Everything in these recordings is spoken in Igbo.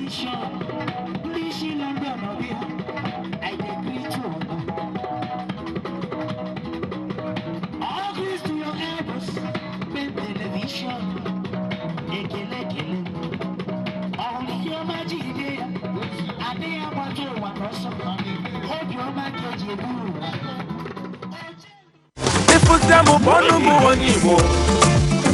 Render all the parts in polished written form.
Television, ndị isi London ọbịa, I dey greet you. All greetings to your elbows, Ben Television, ekele ekele. Ọhụrụ ihe ọma ji ide ya, adịghị agbata ụwa n'ọsọ, obiọma ka eji ebu ụwa. Ịfụta m bụ ọnụ m onye Igbo,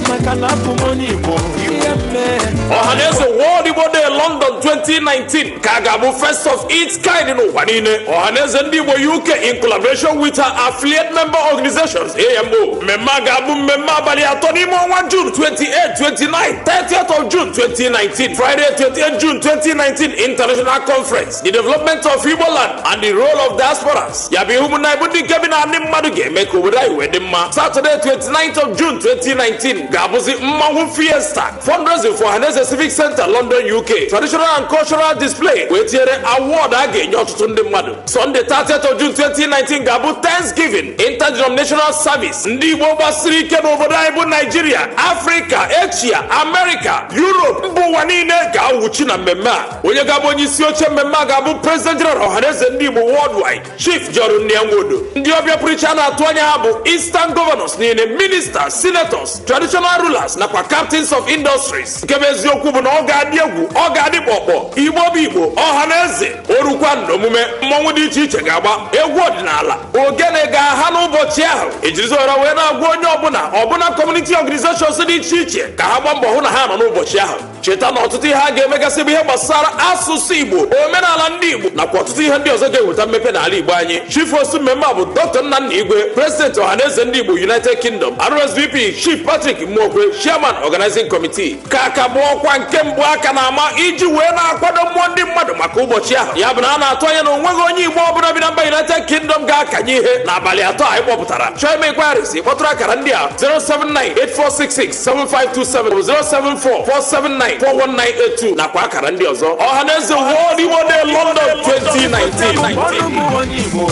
maka na abụ m onye Igbo ihe mmee. Ọhaneze World Igbo Day London 2019 ka a ga-abụ first of its kind n'ụwa niile. Ọhaneze Ndị Igbo UK in collaboration with her affiliate member organizations, AMO. Mmemme a ga-abụ mmemme abalị 3 n'ime ọnwa June, 28, 29, 30th of June 2019. Friday 28 June 2019, International Conference, the development of Igbo land and the role of diasporas. Ya bụ ihe ụmụnna bụ ndị nke bi na ndị mmadụ ga-eme ka obodo anyị wee dị mma. Saturday 29th of June 2019 ga-abụzi mmanwụ fiesta, fundraising for Ọhaneze Civic Center, London, UK, traditional and cultural display, wee tinyere award a ga-enye ọtụtụ ndị mmadụ. Sunday 30th of June 2019 ga-abụ Thanksgiving interdenominational service. Ndị Igbo gbasiri ike n'obodo anyị bụ Naijiria, Afrịka, Asia, Amerịka, Europe, mba ụwa niile ga-awụchi na mmemme a. Onye ga-abụ onye isi oche mmemme a ga-abụ President General Ọhaneze Ndị Igbo Worldwide, Chief John Nwodo. Ndị ọbịa pụrụ iche a na-atụ anya ha bụ Eastern Governors niile, ministers, senators, traditional rulers nakwa captains of industries. Nke bụ eziokwu bụ na ọ ga-adị egwu, ọ ga-adị kpọkpọ. Igbo bụ Igbo, ọha na eze orukwa na omume mmọnwụ dị iche iche ga-agba egwu ọdịnala, ogene ga-aha n'ụbọchị ahụ. Ejirizi ohere wee na-agwa onye ọbụla ọbụla, community organizations dị iche iche, ka ha gbaa mbọ hụ na ha nọ n'ụbọchị ahụ. Cheta na ọtụtụ ihe a ga-emegasị bụ ihe gbasara asụsụ Igbo, omenala ndị Igbo nakwa ọtụtụ ihe ndị ọzọ ga-eweta mmepe n'ala Igbo anyị. Chief host mmemme a bụ Dr. Nnanna Igwe, President Ọhaneze Ndị Igbo United Kingdom. RSVP: Chief Patrick Mmokwe, Chairman Organizing Committee. Ka aka bụ ọkwa nke mbụ aka na-ama iji wee na-akwado mmụọ ndị mmadụ maka ụbọchị ahụ. Ya bụ na a na-atụ anya na onweghị onye Igbo ọbụla bi na mba United Kingdom ga-akanye ihe n'abalị 3 anyị kpọpụtara. Chọọ ime inquiries, kpọtụrụ akara ndị a: 07984667527, 07447941982 nakwa akara ndị ọzọ. Ọhaneze World Igbo Day London 2019. Ọnụ m onye Igbo,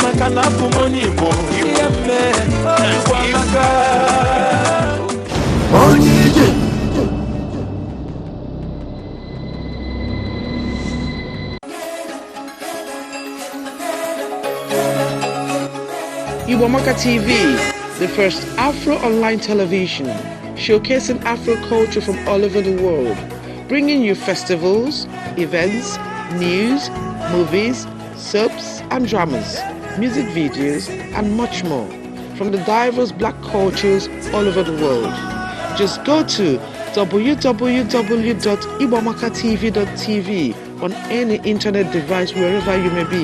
maka na abụ m onye Igbo ihe mmee. Igbo amaka. Onye ije. Iwamaka TV, the first Afro online television showcasing Afro culture from all over the world, bringing you festivals, events, news, movies, soaps and dramas, music videos, and much more from the diverse black cultures all over the world. Just go to www.iwamakatv.tv on any internet device wherever you may be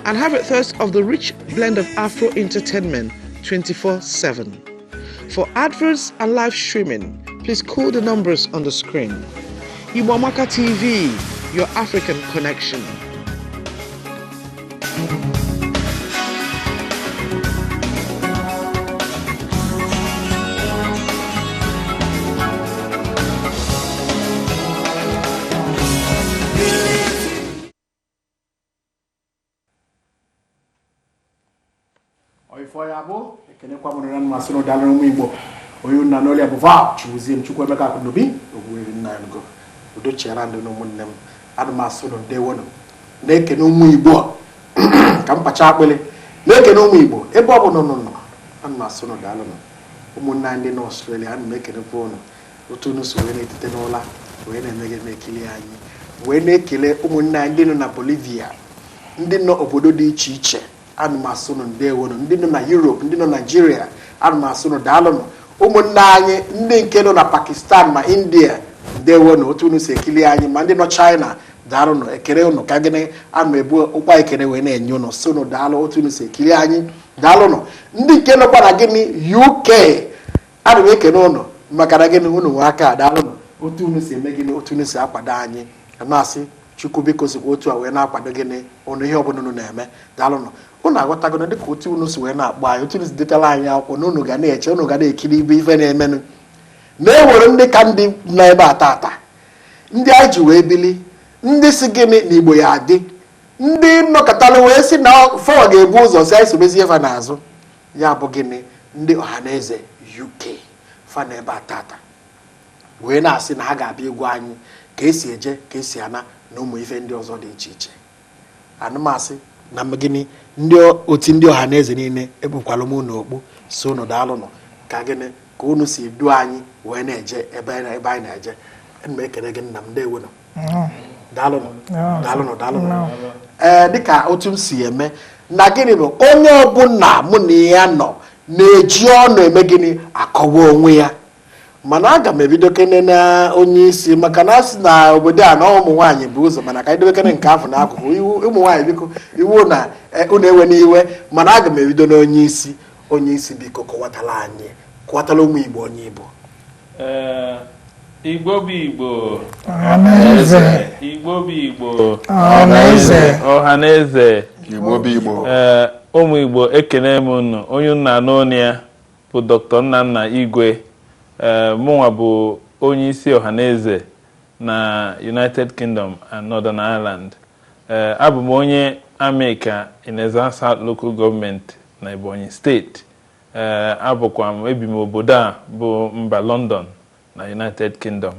and have a thirst of the rich blend of Afro entertainment 24/7. For adverts and live streaming, please call the numbers on the screen. Iwamaka TV, your African connection. Oifo ya bụ ekenekwa m na mmasị n'ụdalụ ụmụ Igbo. Onye nna n'ọlịa bụ Val Chibuzie m, Chukwuemeka Akụnobi Ogwueri nna ya ngo udo chiara ndị na ụmụnne m. Ana m asụ nụ ndewonụ, na-ekene ụmụ Igbo ka m kpacha akpịrị, na-ekene ụmụ Igbo ebe ọ bụla nọ nọ. Ana m asụ nụ daalụnụ, ụmụnne anyị ndị nọ Ọstrelia. Ana m ekenekwa ụnụ otu unu si wee na-etete n'ụla wee na-emeghe na-ekili anyị, wee na-ekele ụmụnne anyị ndị nọ na Bolivia, ndị nọ obodo dị iche iche. Ana m asụ nụ ndewonụ. Ndị nọ na Europe, ndị nọ Nigeria, ana m asụ nụ daalụnụ. Ụmụnne anyị ndị nke nọ na Pakistan ma India, ndewonụ otu unu si ekili anyị. Ma ndị nọ China, daalụnụ. Ekele ụnụ ka gịnị, ana m ebu ụkpa ekele wee na-enye ụnụ, sị ụnụ daalụ otu unu si ekili anyị, daalụnụ. Ndị nke nọkwa na gịnị, UK, ana m ekene ụnụ maka na gịnị, unu nwe aka. Daalụnụ otu unu si eme gịnị, otu unu si akwado anyị. Na-asị Chukwu biko sikwa otu a wee na-akwado gịnị ụnụ, ihe ọbụla unu na-eme. Daalụnụ. Unu aghọtagono dịka otu unu si wee na-akpọ anyị, otu unu si detara anyị akwụkwọ na unu ga na-eche, unu ga na-ekiri ibe ife na-emenụ. Na-ewere ndị ka ndị nọ ebe a tata, ndị anyị ji wee bili, ndị si gịnị na Igbo ya adị, ndị nnọkọtara wee sị na fọwa ga-ebu ụzọ si anyị sobezie fa n'azụ. Ya bụ gịnị, ndị Ọhaneze UK fa na ebe a tata. Wee na-asị na ha ga-abịa ịgwa anyị ka esi eje, ka esi ana na ụmụ ife ndị ọzọ dị iche iche. Anụmasị na gịnị, ndị otu ndị ọha na eze niile, ekpukwala m unu okpu, so unu daalụnụ ka gịnị ka unu si du anyị wee na-eje ebe ebe anyị na-eje. Ana m ekele gị, nna m, ndewonụ, daalụnụ, daalụnụ, daalụnụ. Ee, dịka otu m si eme na gịnị bụ onye ọbụla mụ na ya nọ na-eji ọnụ eme gịnị, akọwa onwe ya. Mana aga m ebido kene na onye isi, maka na asị na obodo a na ụmụ nwaanyị bụ ụzọ. Mana ka anyị dobekene nke afọ n'akụkụ iwu ụmụ nwaanyị, biko, iwu na unu ewe n'iwe, mana aga m ebido na onye isi. Onye isi, biko, kọwatala anyị, kọwatala ụmụ Igbo onye Igbo. Ee, Igbo bụ Igbo. Ọhaneze. Igbo bụ Igbo. Ọhaneze. Ọhaneze. Igbo bụ Igbo. Ee, ụmụ Igbo, ekene m unu. Onye nna n'onu ya bụ Dr. Nnanna Igwe. Ee, mụnwa bụ onye isi Ọhaneze na United Kingdom and Northern Ireland. Ee, abụ m onye Amika in Ezza South Local Government na Ebonyi Steeti. Ee, abụkwa m ebi m obodo a bụ mba London na United Kingdom.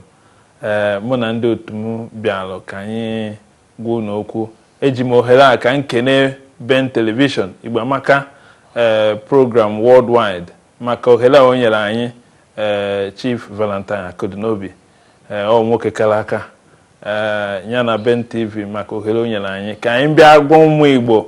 Ee, mụ na ndị otu m bịalụ ka anyị gwa unu okwu. Eji m ohere a ka m kene Ben Television, Igbo Amaka, ee, program worldwide, maka ohere a o nyere anyị. Ee, Chief Valentine Akụdịnobi, ee, ọ nwoke kara aka, ee, ya na Ben TV, maka ohere o nyere anyị ka anyị bịa gwa ụmụ Igbo,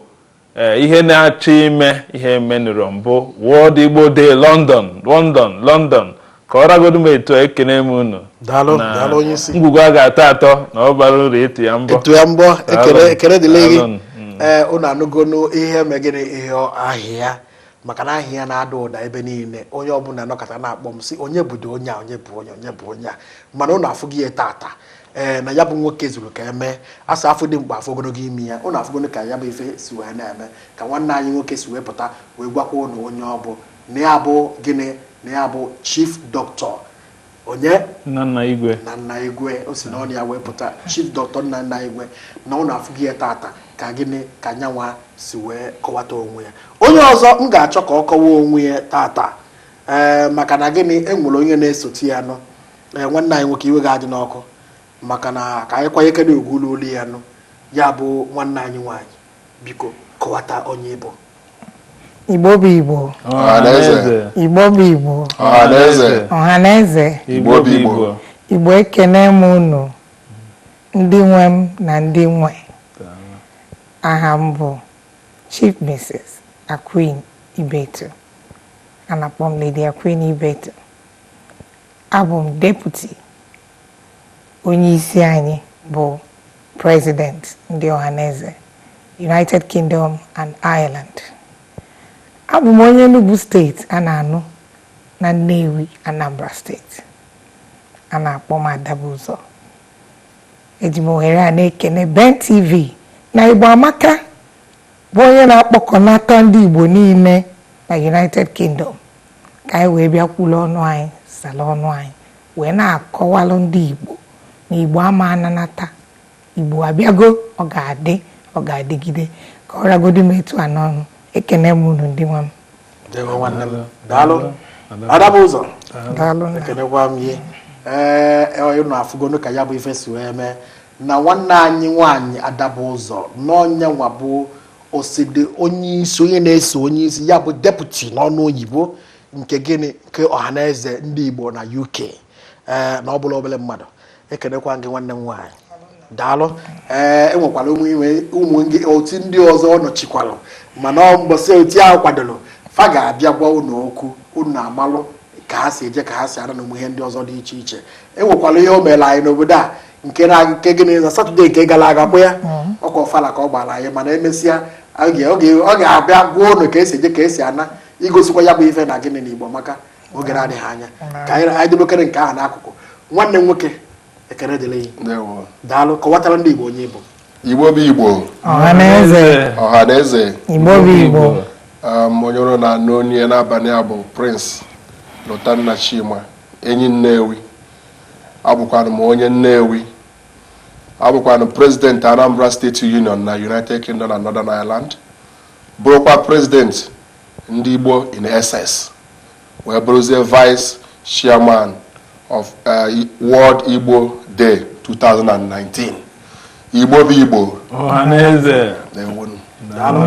ee, ihe na-achọ ime, ihe menụrụ mbụ, World Igbo Day, London, London, London. Ka ọ ragodu m etu a, ekene m unu. Daalụ. Na Daalụ, onye isi. Ngwugwu a ga-atọ atọ na ọ bara uru ịtụ ya mbọ. Etu ya mbọ. Ekele. Daalụ. Ekele dịrị gị. Daalụ. Ee, unu anụgonu ihe megịnị, ihe ahịa, maka na ahịa na-ada ụda ebe niile. Onye ọbụla nọkọta na-akpọ m sị, "Onye budo onye a? Onye bụ onye? Onye bụ onye a?" Mana unu afụghị ya tata. Ee, na ya bụ nwoke zuru ka eme asa afọ dị mkpa, afọ ogologo imi ya. Unu afụgonu ka ya bụ ife si wee na-eme, ka nwanne anyị nwoke si wee pụta wee gwakwa unu onye ọ bụ, na ya bụ gịnị, na ya bụ Chief Doctor onye? Nnanna Igwe. Na nna Igwe, o si n'ọnụ ya wee pụta, Chief Dr. Nnanna Igwe, na ụnụ afụghị ya tata ka gịnị, ka nyanwa si wee kọwata onwe ya. Onye ọzọ m ga-achọ ka ọ kọwa onwe ya tata, ee, maka na gịnị, e nwere onye na-esote ya nụ. Ee, nwanne anyị nwoke, iwe ga-adị n'ọkụ, maka na ka anyị kwanyekere ugwu ụlọ olu ya nụ. Ya bụ nwanne anyị nwaanyị, biko, kọwata onye ịbụ. Igbo bụ Igbo. Ọhaneze. Igbo bụ Igbo. Ọhaneze. Ọhaneze. Igbo bụ Igbo. Igbo, ekene m unu, ndị nwe m na ndị nwe. Aha m bụ Chief Mrs. Aqueen Ibeto. A na-akpọ m Lady Aqueen Ibeto. Abụ m deputy onye isi anyị bụ President ndị Ọhaneze United Kingdom and Ireland. Abụ m onye Enugu Steeti a na-anụ na Nnewi, Anambra Steeti. A na-akpọ m Adabụzọ. Eji m ohere a na-ekene Ben TV na Igbo Amaka, bụ onye na-akpọkọnata ndị Igbo niile na United Kingdom ka anyị wee bịa kwulu ọnụ anyị, sala ọnụ anyị, wee na-akọwalụ ndị Igbo na Igbo ama ananata. Igbo abịago, ọ ga-adị, ọ ga-adịgide. Ka ọ ragodu m etu a n'ọnụ. Ekene m unu, ndị nwe m. Ndewo, nwanne m, daalụ. Adabụzọ. Daalụ nna. Ekenekwa m ihe. Ee, unu afụgonu ka ya bụ ife si wee mee na nwanne anyị nwaanyị Adabụzọ n'onye nwa bụ osede onye isi, onye na-eso onye isi, ya bụ deputy n'ọnụ oyibo, nke gịnị, nke Ọhaneze ndị Igbo na UK. Ee, na ọ bụla obere mmadụ. Ekenekwa gị, nwanne m nwaanyị, daalụ. Ee, enwekwara ụmụ inwe ụmụ otu ndị ọzọ ọ nọchikwalụ, mana ọ mbọsị otu ahụ kwadoro fa ga-abịa gwa unu okwu, unu amalụ ka ha si eje, ka ha si ara na ụmụ ihe ndị ọzọ dị iche iche. Enwekwara ihe o mere anyị n'obodo a, nke na nke gịnị, na Satọde nke gara aga kwa ya ọkwa ọfala ka ọ gbara anyị. Mana emesịa, ọ ga-abịa gwa unu ka esi eje, ka esi ana, igosikwa ya bụ ife na gịnị na Igbo maka oge na-adịghị anya. Ka anyị dobekere nke ahụ n'akụkụ. Nwanne m nwoke, ekele dịrị gị. Ndewo. Daalụ. Kọwatara ndị Igbo onye bụ. Igbo bụ Igbo. Ọhaneze. Ọhaneze. Igbo bụ Igbo. Onye ọrụ na-anụ onye n'abalị a bụ Prince Lotanna Chima, enyi Nnewi. Abụkwanụ m onye Nnewi. Abụkwanụ President Anambra State Union na United Kingdom and Northern Ireland, bụrụkwa President ndị Igbo in SS, wee bụrụzie Vice Chairman of World Igbo Day 2019. Igbo bụ Igbo. Ọhaneze. Na-ewonu. Daalụ.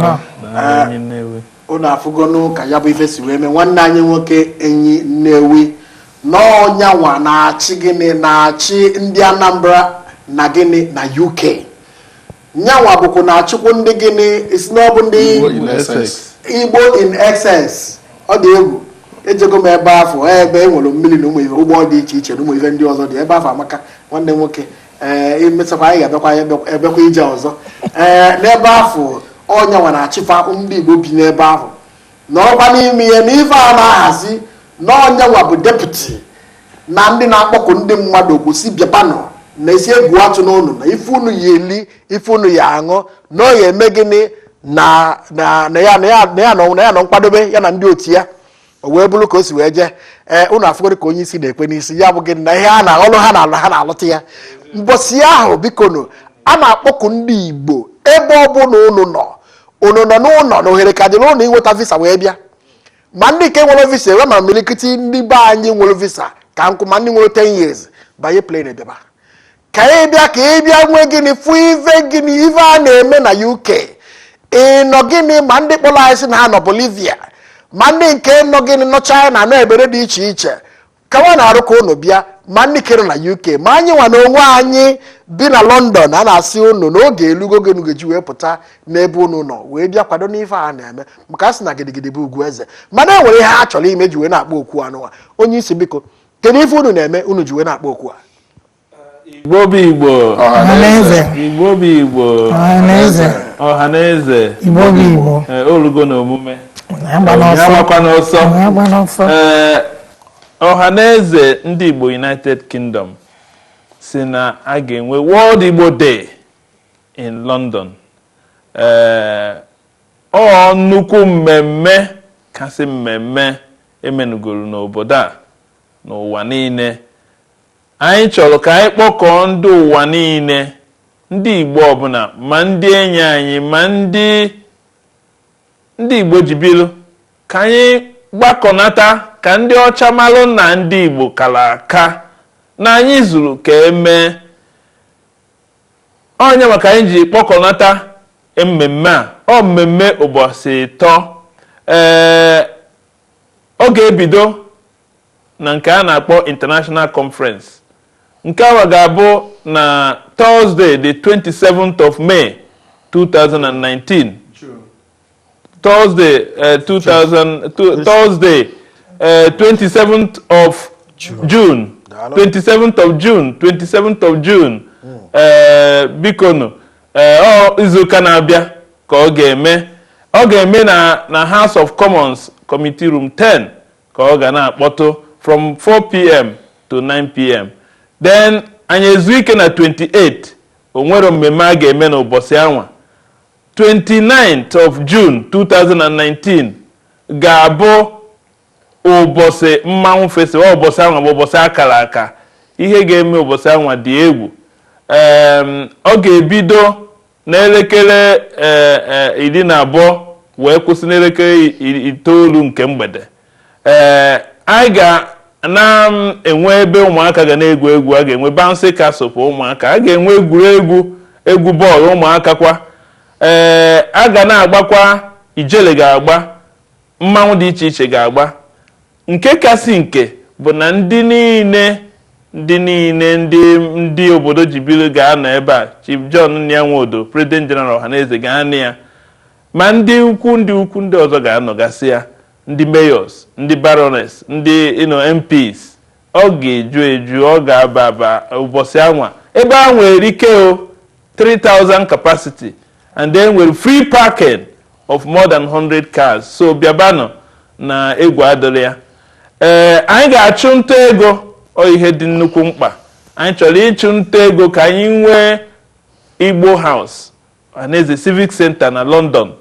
Daalụ, Enyi Nnewi. Unu afụgonu ka ya bụ ife si wee mee. Nwanne anyị nwoke Enyi Nnewi n'ọnyanwa na-achị gịnị, na-achị ndị Anambra na gịnị na UK. Nyanwa bụkwa na-achịkwu ndị gịnị si n'ọbụ ndị Igbo in Essex. Igbo in Essex. Ọ dị egwu. Ejego m ebe afọ, ebe e nwere mmiri na ụmụ ife ụgbọ dị iche iche na ụmụ ife ndị ọzọ dị ebe afọ. Amaka, nwanne m nwoke. Ee, imesakwa anyị ga-abịakwa ebekwa ije ọzọ. Ee, n'ebe afọ ọnyanwa na-achịkwa ndị Igbo bi n'ebe ahụ, nọrọkwa n'ime ihe na ife a na-ahazi na ọnyanwa bụ deputy na ndị na-akpọku ndị mmadụ okwu si bịabanụ na esi egwu atụ n'ụnụ na ife unu ya eli, ife unu ya aṅụ, na ọ ya eme gịnị na na na ya na ya na ya nọ na ya nọ nkwadobe ya na ndị otu ya. O wee bụrụ ka o si wee jee. Ee, unu afụgoro ka onye isi na-ekwe n'isi ya bụ gịnị na ihe a na ọrụ ha na-alụ, ha na-alụta ya mbọsị ahụ. Bikonu, a na-akpọku ndị Igbo ebe ọ bụla unu nọ, unu nọ n'ụlọ na ohere ka dịrị unu inweta visa wee bịa. Ma ndị nke nwere visa enwe, ma milikiti ndị be anyị nwere visa ka nkụ, ma ndị nwere 10 years banye plane bịaba ka ị bịa, ka ị bịa nwee gịnị, fụ ife gịnị, ife a na-eme na UK. Ị nọ gịnị, ma ndị kpọrọ anyị sị na ha nọ Bolivia, ma ndị nke nọ gịnị, nọ China, nọ ebere dị iche iche kawa na-arụ ka unu bịa, ma ndị kere na UK, ma anyị nwa na onwe anyị bi na London. A na-asị unu na oge elugo gị ga-eji wee pụta n'ebe unu nọ wee bịa kwado n'ife a na-eme, maka a sị na gidigidi bụ ugwu eze. Mana e nwere ihe a chọrọ ime ji wee na-akpọ okwu anụnwa. Onye isi, biko, kedu ife unu na-eme unu ji wee na-akpọ okwu a? Igbo bụ Igbo. Ọhaneze. Igbo bụ Igbo. Ọhaneze. Ọhaneze. Igbo bụ Igbo. Ee, olugo na omume. Agba Onye n'ọsọ. agbakwa n'ọsọ. Agba n'ọsọ. Ee, Ọhaneze ndị Igbo United Kingdom si na a ga-enwe World Igbo Day in London. Ee, ọ nnukwu mmemme kasị mmemme emenugoro n'obodo a n'ụwa niile. Anyị chọrọ ka anyị kpọkọọ ndị ụwa niile, ndị Igbo ọbụla, ma ndị enyi anyị, ma ndị Igbo ji bilu, ka anyị gbakọnata, ka ndị ọcha malụ na ndị Igbo kara aka, na anyị zuru ka emee onye maka anyị ji kpọkọnata mmemme a. Ọ mmemme ụbọchị 3. Ee, ọ ga-ebido na nke a na-akpọ International Conference. Nke ahụ ga-abụ na Thursday, the 27th of May 2019. Thursday, 2000, Thursday, 27th of June. Daalụ. 27th of June, 27th of June. Bikonu, ọ izuụka na-abịa ka ọ ga-eme. Ọ ga-eme na House of Commons, Committee Room 10, ka ọ ga na-akpọtụ from 4 p.m. to 9 p.m. Then anyị ezu ike na 28. O nwere mmemme a ga-eme n'ụbọchị anwa. 29th of June 2019 ga-abụ ụbọchị mmanwụ festival. Ụbọchị anwa bụ ụbọchị akara aka. Ihe ga-eme ụbọchị anwa dị egwu. Ọ ga-ebido n'elekere 12 wee kwụsị n'elekere 9 nke mgbede. Ee, anyị ga na-enwe ebe ụmụaka ga na-egwu egwu. A ga-enwe bouncy castle kwa ụmụaka, a ga-enwe egwuregwu egwu bọọlụ ụmụaka kwa. Ee, a ga na-agbakwa ijele, ga-agba mmanwụ dị iche iche ga-agba. Nke kasị nke bụ na ndị niile, ndị niile, ndị obodo ji biri ga-anọ ebe a. Chief John Nnia Nwodo, President General Ọhaneze, ga-anọ ya, ma ndị ukwu, ndị ukwu ndị ọzọ ga-anọgasị ya, ndị mayors, ndị baroness, ndị MPs. Ọ ga-eju eju, ọ ga-aba aba ụbọchị anwa. Ebe a nwere ike o 3000 capacity, and then nwere free parking of more than 100 cars. So bịabanụ na egwu adịrị ya. Ee, anyị ga-achụ nta ego. Ọ ihe dị nnukwu mkpa, anyị chọrọ ịchụ nta ego ka anyị nwee Igbo House, Ọhaneze Civic Center na London.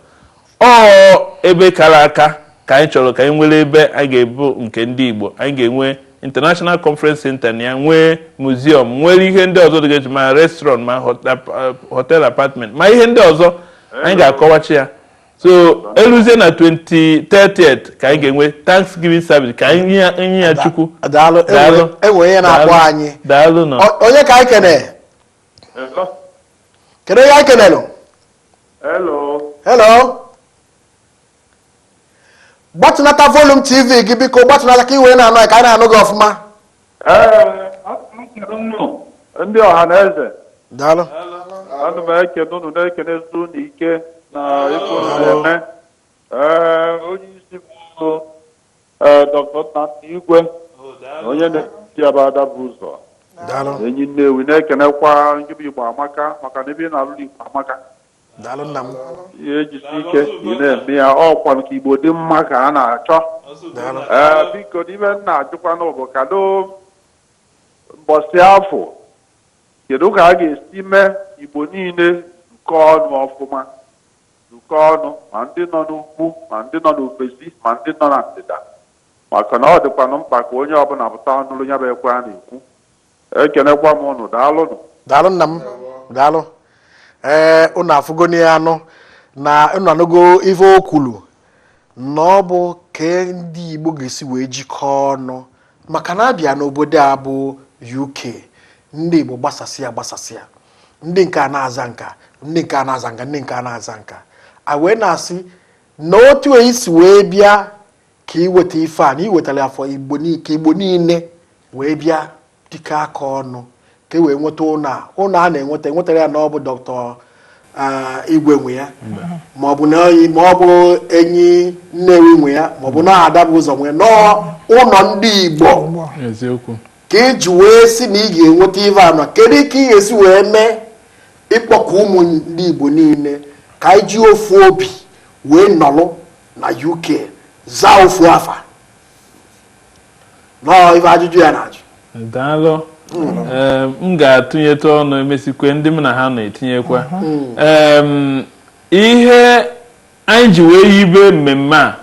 Ọ ebe kara aka ka anyị chọrọ ka anyị nwere ebe a ga-ebu nke ndị Igbo. Anyị ga-enwe International Conference Center na ya, nwee museum, nwere ihe ndị ọzọ dịgasị, ma restaurant, ma hotel apartment, ma ihe ndị ọzọ anyị ga-akọwachi ya. So eluzie na 20 30th ka anyị ga-enwe Thanksgiving service ka anyị nye ya Chukwu. Daalụ. Daalụ. Enwe onye na-akpọ Daalụ. anyị. Daalụ nọ. Onye ka anyị kene? Hello. Kedu onye anyị kenelụ? Hello. Hello, gbatụnata volume TV gị biko, gbatụnata ka ị wee na-anụ anyị, ka anyị na-anụ gị ọfụma. Ee, ekele unu ndị ọha na eze. Daalụ. Ana m ekene unu, na-ekene unu ike na ife unu na-eme. Ee, onye isi bụ Dr. Nnamdi Igwe na onye na-esi ya bụ Ada bụ ụzọ. Daalụ. Enyi Nnewi, na-ekenekwa ndị bụ Igbo amaka, maka na ebe ị na-alụ Igbo amaka. Daalụ, nna m. Ihe ejisi ike ị na-eme ya, ọkwa nke Igbo dị mma ka a na-achọ. Daalụ. Ee, biko, n'ibe m na-ajụkwanụ bụ kedu mbọsị afọ, kedu ka a ga-esi mee Igbo niile zukọ ọnụ ọfụma, zukọ ọnụ, ma ndị nọ n'ugwu, ma ndị nọ n'ofesi, ma ndị nọ na ndịda, maka na ọ dịkwanụ mkpa ka onye ọbụla pụta ọnụrụ ya bụ ekwe a na-ekwu. Ekenekwa m ụnụ, daalụnụ. Daalụ, nna m, daalụ. Ee, unu afụgo ya anụ na unu anụgo ife o kwuru na ọ bụ ka ndị Igbo ga-esi wee jikọọ ọnụ, maka na abịa n'obodo a bụ UK, ndị Igbo gbasasịa gbasasịa, ndị nke a na-aza nka, ndị nke a na-aza nka, ndị nke a na-aza nka, a wee na-asị na otu esi wee bịa ka iweta ife a na iwetara afọ Igbo ka Igbo niile wee bịa dịka aka ọnụ, ka e wee nweta ụlọ a, ụlọ a na-enweta, enwetara ya na ọ bụ Dr. Igwe nwe ya, ma ọ bụ na oyi, ma ọ bụ Enyi Nnewi nwe ya, ma ọ bụ na Ada bụ ụzọ nwe ya, nọọ ụlọ ndị Igbo. Eziokwu. Ka iji wee si na ị ga-enweta ife anọ, kedu ka ị ga-esi wee mee ịkpọkọ ụmụ ndị Igbo niile ka anyị ji ofu obi wee nọrọ na UK zaa ofu afa? Nọọ ife ajụjụ ya na-ajụ. Daalụ. Ee, m ga-atụnyetụ ọnụ, emesikwe ndị m na ha na-etinyekwa. Ihe anyị ji wee yibe mmemme a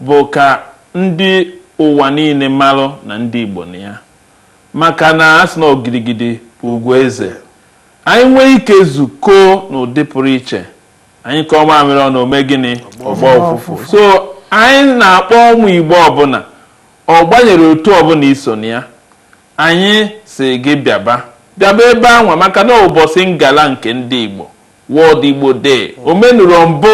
bụ ka ndị ụwa niile malụ na ndị Igbo na ya, maka na a sị na ogirigidi bụ ugwu eze. Anyị nwee ike zukọọ n'ụdị pụrụ iche, anyị kọọ mamịrị ọnụ, ome gịnị? Ọgbọ ụfụfụ. So anyị na-akpọ ụmụ Igbo ọbụla, ọ gbanyere otu ọbụla iso na ya, anyị si gị bịaba, bịaba ebe anwa, maka na ụbọchị ngala nke ndị Igbo, World Igbo Day, omenụrọ mbụ.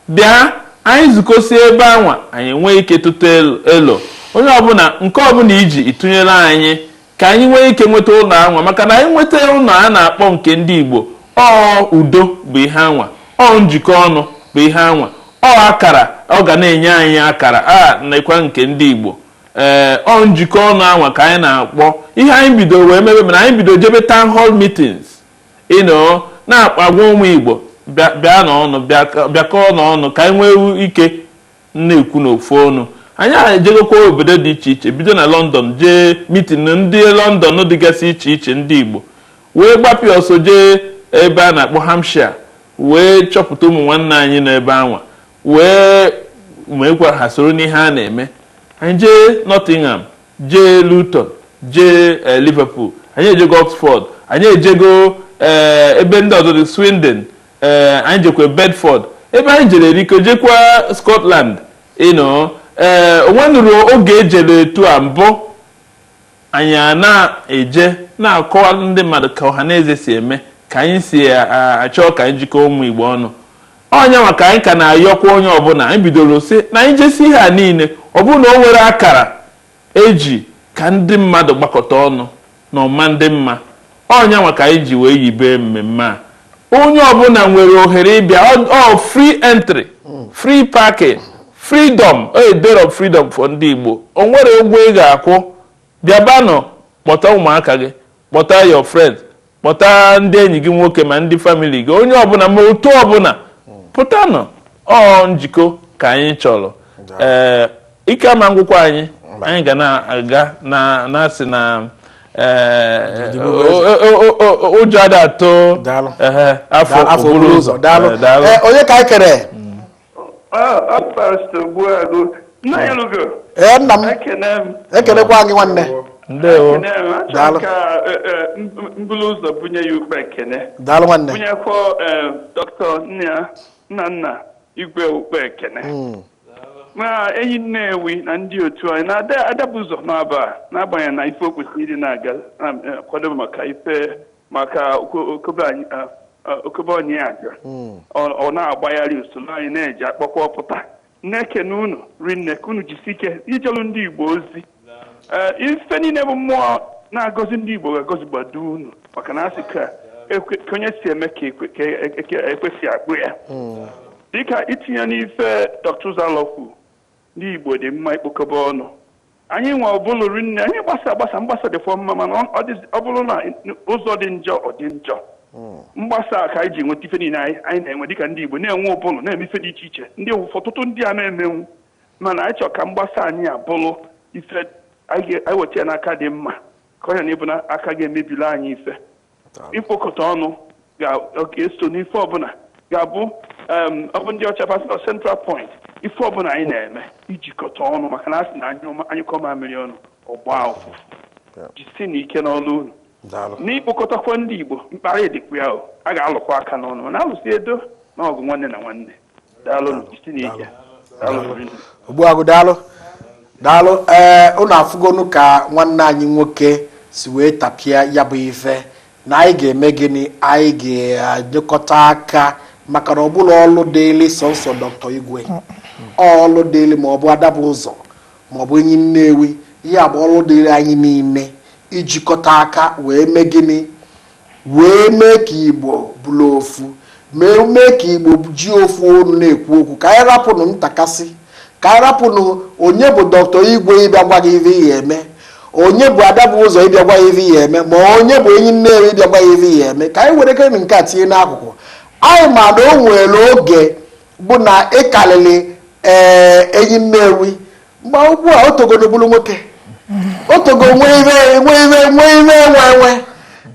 Bịa, anyị zukọsie ebe anwa, anyị nwee ike tụta elo onye ọbụla, nke ọbụla iji ịtụnyere anyị, ka anyị nwee ike nweta ụlọ anwa, maka na anyị nweta ụlọ a na-akpọ nke ndị Igbo, ọ udo bụ ihe anwa, ọ njikọ ọnụ bụ ihe anwa, ọ akara ọ ga na-enye anyị akara a nakwa nke ndị Igbo. Ee, ọ njikọ ọnụ anwa ka anyị na-akpọ ihe anyị bidoro wee mebe. Mana anyị bidoro jebe town hall meetings, na-agwa ụmụ Igbo, bịa n'ọnụ, bịakọọ n'ọnụ, ka anyị nwee ike na-ekwu n'ofu ọnụ. Anyị ejegokwa obodo dị iche iche, bido na London jee meeting ndị London dịgasị iche iche, ndị Igbo, wee gbapịa ọsọ jee ebe a na-akpọ Hampshire, wee chọpụta ụmụ nwanne anyị nọ ebe anwa, wee meekwa ha soro n'ihe a na-eme. Anyị jee Nottingham, jee Luton, jee Liverpool, anyị ejego Oxford, anyị ejego ebe ndị ọzọ dị, Swindon, ee, anyị jekwa Bedford. Ebe anyị jere eriko, jekwa Scotland. Ee, onwenụrụ oge ejere etu a mbụ. Anyị a na-eje na-akọwa ndị mmadụ ka ọha na eze si eme, ka anyị si achọ ka anyị jikọọ ụmụ Igbo ọnụ. Ọnya maka anyị ka na-ayọkwa onye ọbụla. Anyị bidoro si na anyị jesi ihe a niile, ọ bụrụ na o nwere akara eji ka ndị mmadụ gbakọta ọnụ na ọma ndị mma. Ọnya maka anyị ji wee yibe mmemme a. Onye ọbụla nwere ohere ịbịa, ọ free entry, free parking, freedom, a day of freedom for ndị Igbo. O nwere ụgwọ ị ga-akwụ. Bịabanụ, kpọta ụmụaka gị, kpọta your friends, kpọta ndị enyi gị nwoke, ma ndị family gị, onye ọbụla, ma otu ọbụla pụtanụ. Ọ njikọ ka anyị chọrọ. Ee, ike ama ngwụkwa anyị, anyị ga na-aga na na-asị na ee, ụjọ ada atụ. Daalụ. Ehe, afọ afọ okporo okporo ụzọ. Daalụ. Ee, daalụ. Ee, onye ka anyị kere? Pastor Gbuagu, nna ya lugo. Ee, nna m. Ekene m. Ekelekwa gị, nwanne. Ndewo. Ekene m. Achọrọ Daalụ. m ka mbulu ụzọ bunye ya ukpe ekene. Daalụ, nwanne. Bunyekwa Dr. Nna Nna Nna. Igwe Ukpe Ekene na Enyi Nnewi na ndị otu anyị na Adabụzọ n'aba a, n'agbanyeghị na ife o kwesịrị ịdị na-aga na-akwado maka ife maka okobe anyị, okobe onye aja ọ na-agbagharị usoro anyị na-eji akpọkwa ọpụta na-ekene unu rinne ka unu jisi ike ijelu ndị Igbo ozi. Ee, ife niile bụ mmụọ na-agọzi ndị Igbo ga-agọzi gbado unu, maka na asị ka onye si eme ka ekwesị akpụ ya. Dịka itinye n'ife Dr. Uzalo kwu, ndị Igbo dị mma ikpokọba ọnụ. Anyị nwe ọbụlụ rinne, anyị gbasa agbasa, mgbasa dịkwa mma, mana ọ bụrụ na ụzọ dị njọ, ọ dị njọ. Mgbasa ka anyị ji nweta ife niile anyị na-enwe dịka ndị Igbo, na-enwe ụbụlụ, na-eme ife dị iche iche, ndị ọtụtụ ndị a na-emenwu, mana anyị chọrọ ka mgbasa anyị abụrụ ife anyị weta ya n'aka dị mma, ka ọ ya na ịbụ na aka ga-emebili anyị ife. Ikpokọta ọnụ ga-eso n'ife ọbụla ga-abụ ọ bụ ndị ọcha pasịtọ central point ife ọbụla anyị na-eme ijikọta ọnụ, maka na a sị na anyụkọ mamịrị ọnụ ọgba ụfụfụ. Jisi na ike n'ọlụ unu n'ikpokọtakwa ndị Igbo, mkparị dịkwa ya, a ga-alụkwa aka n'ọnụ, mana alụsị edo na ọgụ nwanne na nwanne. Daalụ, jisi na ike. Ogbuagụ, daalụ, daalụ. Ee, unu afụgonu ka nwanne anyị nwoke si wee tapịa ya bụ ife na anyị ga-eme gịnị? Anyị ga-anyekọta aka, maka na ọ bụla ọlụ dịịlị sọnsọ Dr. Igwe, ọlụ dịịlị ma ọ bụ Adabụ Ụzọ ma ọ bụ Enyi Nnewi, ihe a bụ ọlụ dịịrị anyị niile ijikọta aka wee mee gịnị? Wee mee ka Igbo bụrụ ofu, mee ka Igbo ji ofu olu na-ekwu okwu, ka anyị rapụnụ ntakasị, ka anyị rapụnụ onye bụ Dr. Igwe ịbịa gwa gị ife ihe eme, onye bụ Adabụ Ụzọ ịbịa gwa ya ife ihe eme, ma onye bụ Enyi Nnewi ịbịa gwa ya ife ihe eme. Ka anyị were kere nke a tinye n'akụkụ. Anyị ma na o nwere oge bụ na ịkalịlị ee Enyi Nnewi mgbe ugbu a o togo bụrụ nwoke, o togo nwee ibe, nwee ibe, nwee ibe, enwe enwe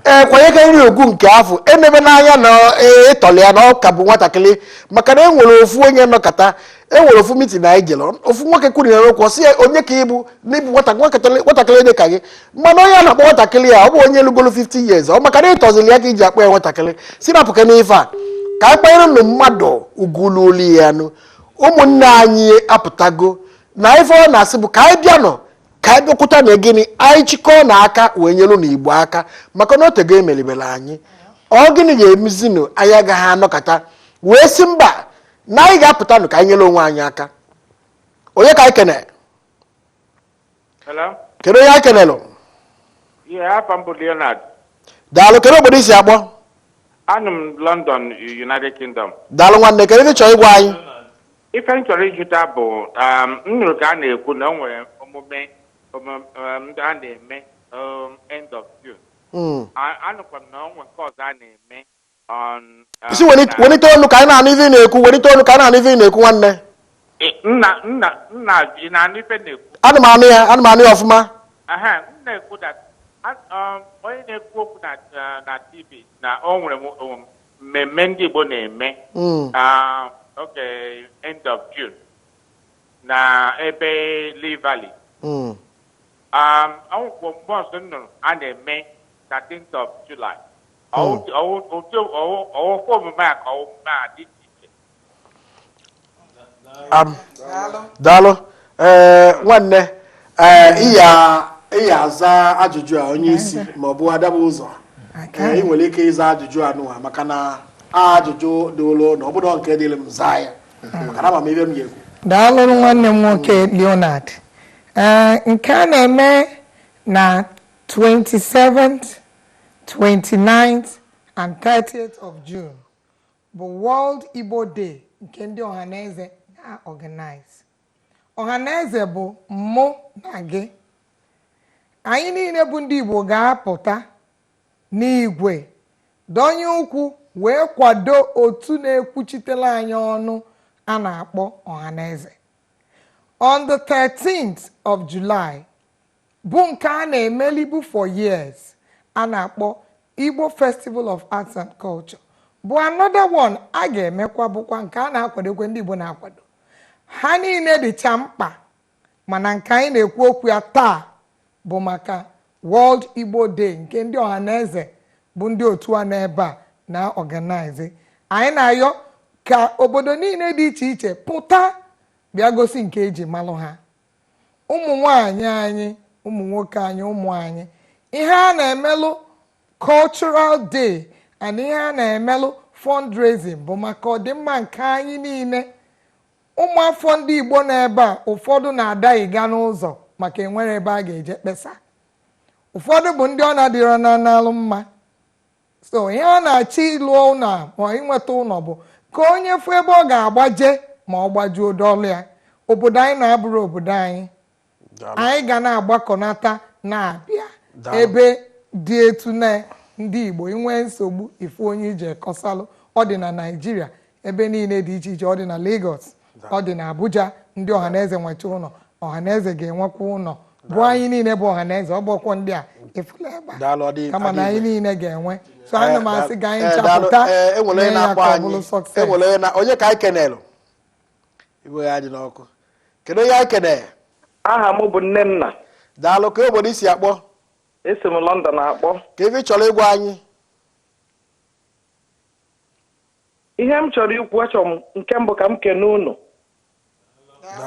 ee kwanyekarịrị ugwu nke afọ emebe n'anya na ịtọli ya na ọ ka bụ nwatakịrị, maka na e nwere ofu onye nọkọta, e nwere ofu meeting anyị jere, ofu nwoke kwuru okwu, sị ya, "Onye ka ịbụ n'ịbụ nwatakịrị dị ka gị?" Mana onye a na-akpọ nwatakịrị ya, ọ bụ onye lugolo 50 years, ọ maka na ịtọzili ya ka iji akpọ ya nwatakịrị. Si napụka n'ife a, ka anyị kpanyere nụ mmadụ ugwu n'olu ya nụ. Ụmụnne anyị apụtago na ife ọ na-asị bụ ka anyị bịanụ, ka anyị bịakwuta na gịnị, anyị chịkọọ na aka wee nyelu na Igbo aka, maka na otego emeribere anyị. Ọ gịnị ga-emezinụ? Anyị agaghị anọkọta wee sị mba, na anyị ga-apụtanụ ka anyị nyere onwe anyị aka. Onye ka anyị kene? Hello? Kedu onye anyị kenelụ? Yeah, afa m bụ Leonard. Daalụ. Kedu obodo isi akpọ? Anọ m London, United Kingdom. Daalụ, nwanne. Kedu ebe ị chọrọ ịgwa anyị? Ife m chọrọ ịjụta bụ m nụrụ ka a na-ekwu na o nwere omume ndị a na-eme end of June. Anụkwa m na o nwere nke ọzọ a na-eme on Isi welite ọnụ ka anyị na-anụ ife ị na-ekwu. Welite ọnụ ka anyị na-anụ ife ị na-ekwu, nwanne. Nna, ị na-anụ ife m na-ekwu? Ana m anụ ya, ana m anụ ya ọfụma. Aha, m na-ekwu that onye na-ekwu okwu na TV na o nwere mmemme ndị Igbo na-eme okay, end of June na ebe Lee Valley. Ọnwụkwọ mgbe ọzọ m nụrụ a na-eme 13th of July. Ọwụkwa omume a ka omume a dị iche iche? Daalụ. Ee, nwanne, ee, ịya aza ajụjụ a, onye isi ma ọ bụ Adabụ Ụzọ. Ee, ị nwere ike ịza ajụjụ a nụwa, maka na ajụjụ dị ụlọ na ọ bụrụ nke dịrị m zaa ya, maka na ama m ibe m ga-ekwu. Daalụ, nwanne m nwoke Leonard. Ee, nke a na-eme na 27th, 29th and 30th of June bụ World Igbo Day nke ndị Ọhaneze na-organize. Ọhaneze bụ mụ na gị. Anyị niile bụ ndị Igbo ga-apụta n'igwe, dọnye ụkwụ wee kwado otu na-ekwuchitere anyị ọnụ a na-akpọ Ọhaneze. On the 13th of July bụ nke a na-emelibu for years a na-akpọ Igbo Festival of Arts and Culture, bụ another one a ga-emekwa, bụkwa nke a na-akwadokwe, ndị Igbo na-akwado. Ha niile dịcha mkpa, mana nke anyị na-ekwu okwu ya taa bụ maka World Igbo Day nke ndị Ọhaneze bụ ndị otu a n'ebe a na-organize. Anyị na-ayọ Ka obodo niile dị iche iche pụta bịa gosi nke eji malụ ha. Ụmụ nwanyị anyị, ụmụ nwoke anyị, ụmụ anyị, ihe a na-emelụ cultural day and ihe a na-emelụ fundraising bụ maka ọdịmma nke anyị niile. Ụmụafọ ndị Igbo nọ ebe a, ụfọdụ na-adaghịga n'ụzọ maka enwere ebe a ga-eje kpesa. Ụfọdụ bụ ndị ọ na-adịrọ na n'alụ mma. So ihe a na-achọ ịlụ ụlọ a ma inweta ụlọ bụ ka onye fụ ebe ọ ga-agbaje ma ọ gbajuo dọlụ ya. Obodo anyị na-abụrụ obodo anyị, anyị ga na-agbakọnata na-abịa ebe dị etu na ndị Igbo inwee nsogbu, ifu onye ije kọsalụ. Ọ dị na Naịjirịa, ebe niile dị iche iche, ọ dị na Lagos, ọ dị na Abuja. Ndị Ọhaneze nwecha ụlọ, Ọhaneze ga-enwekwa ụlọ bụ anyị niile bụ Ọhaneze. Ọ bụkwa ndị a efula ebe a Daalụ, ọ dị kama na anyị niile ga-enwe. So ana m asị ka anyị daalụ. nchapụta Enwere onye mee ya na-akpọ ka ọ anyị. bụrụ success. Enwere onye na onye ka anyị kenelụ? Iwe ya dị n'ọkụ. Kedu onye anyị kenere? Aha m bụ Nnenna. Daalụ. Ka obodo isi akpọ? Esi m London akpọ. Ka ife ị chọrọ ịgwa anyị? Ihe m chọrọ ikwu, achọrọ m nke mbụ ka m kene unu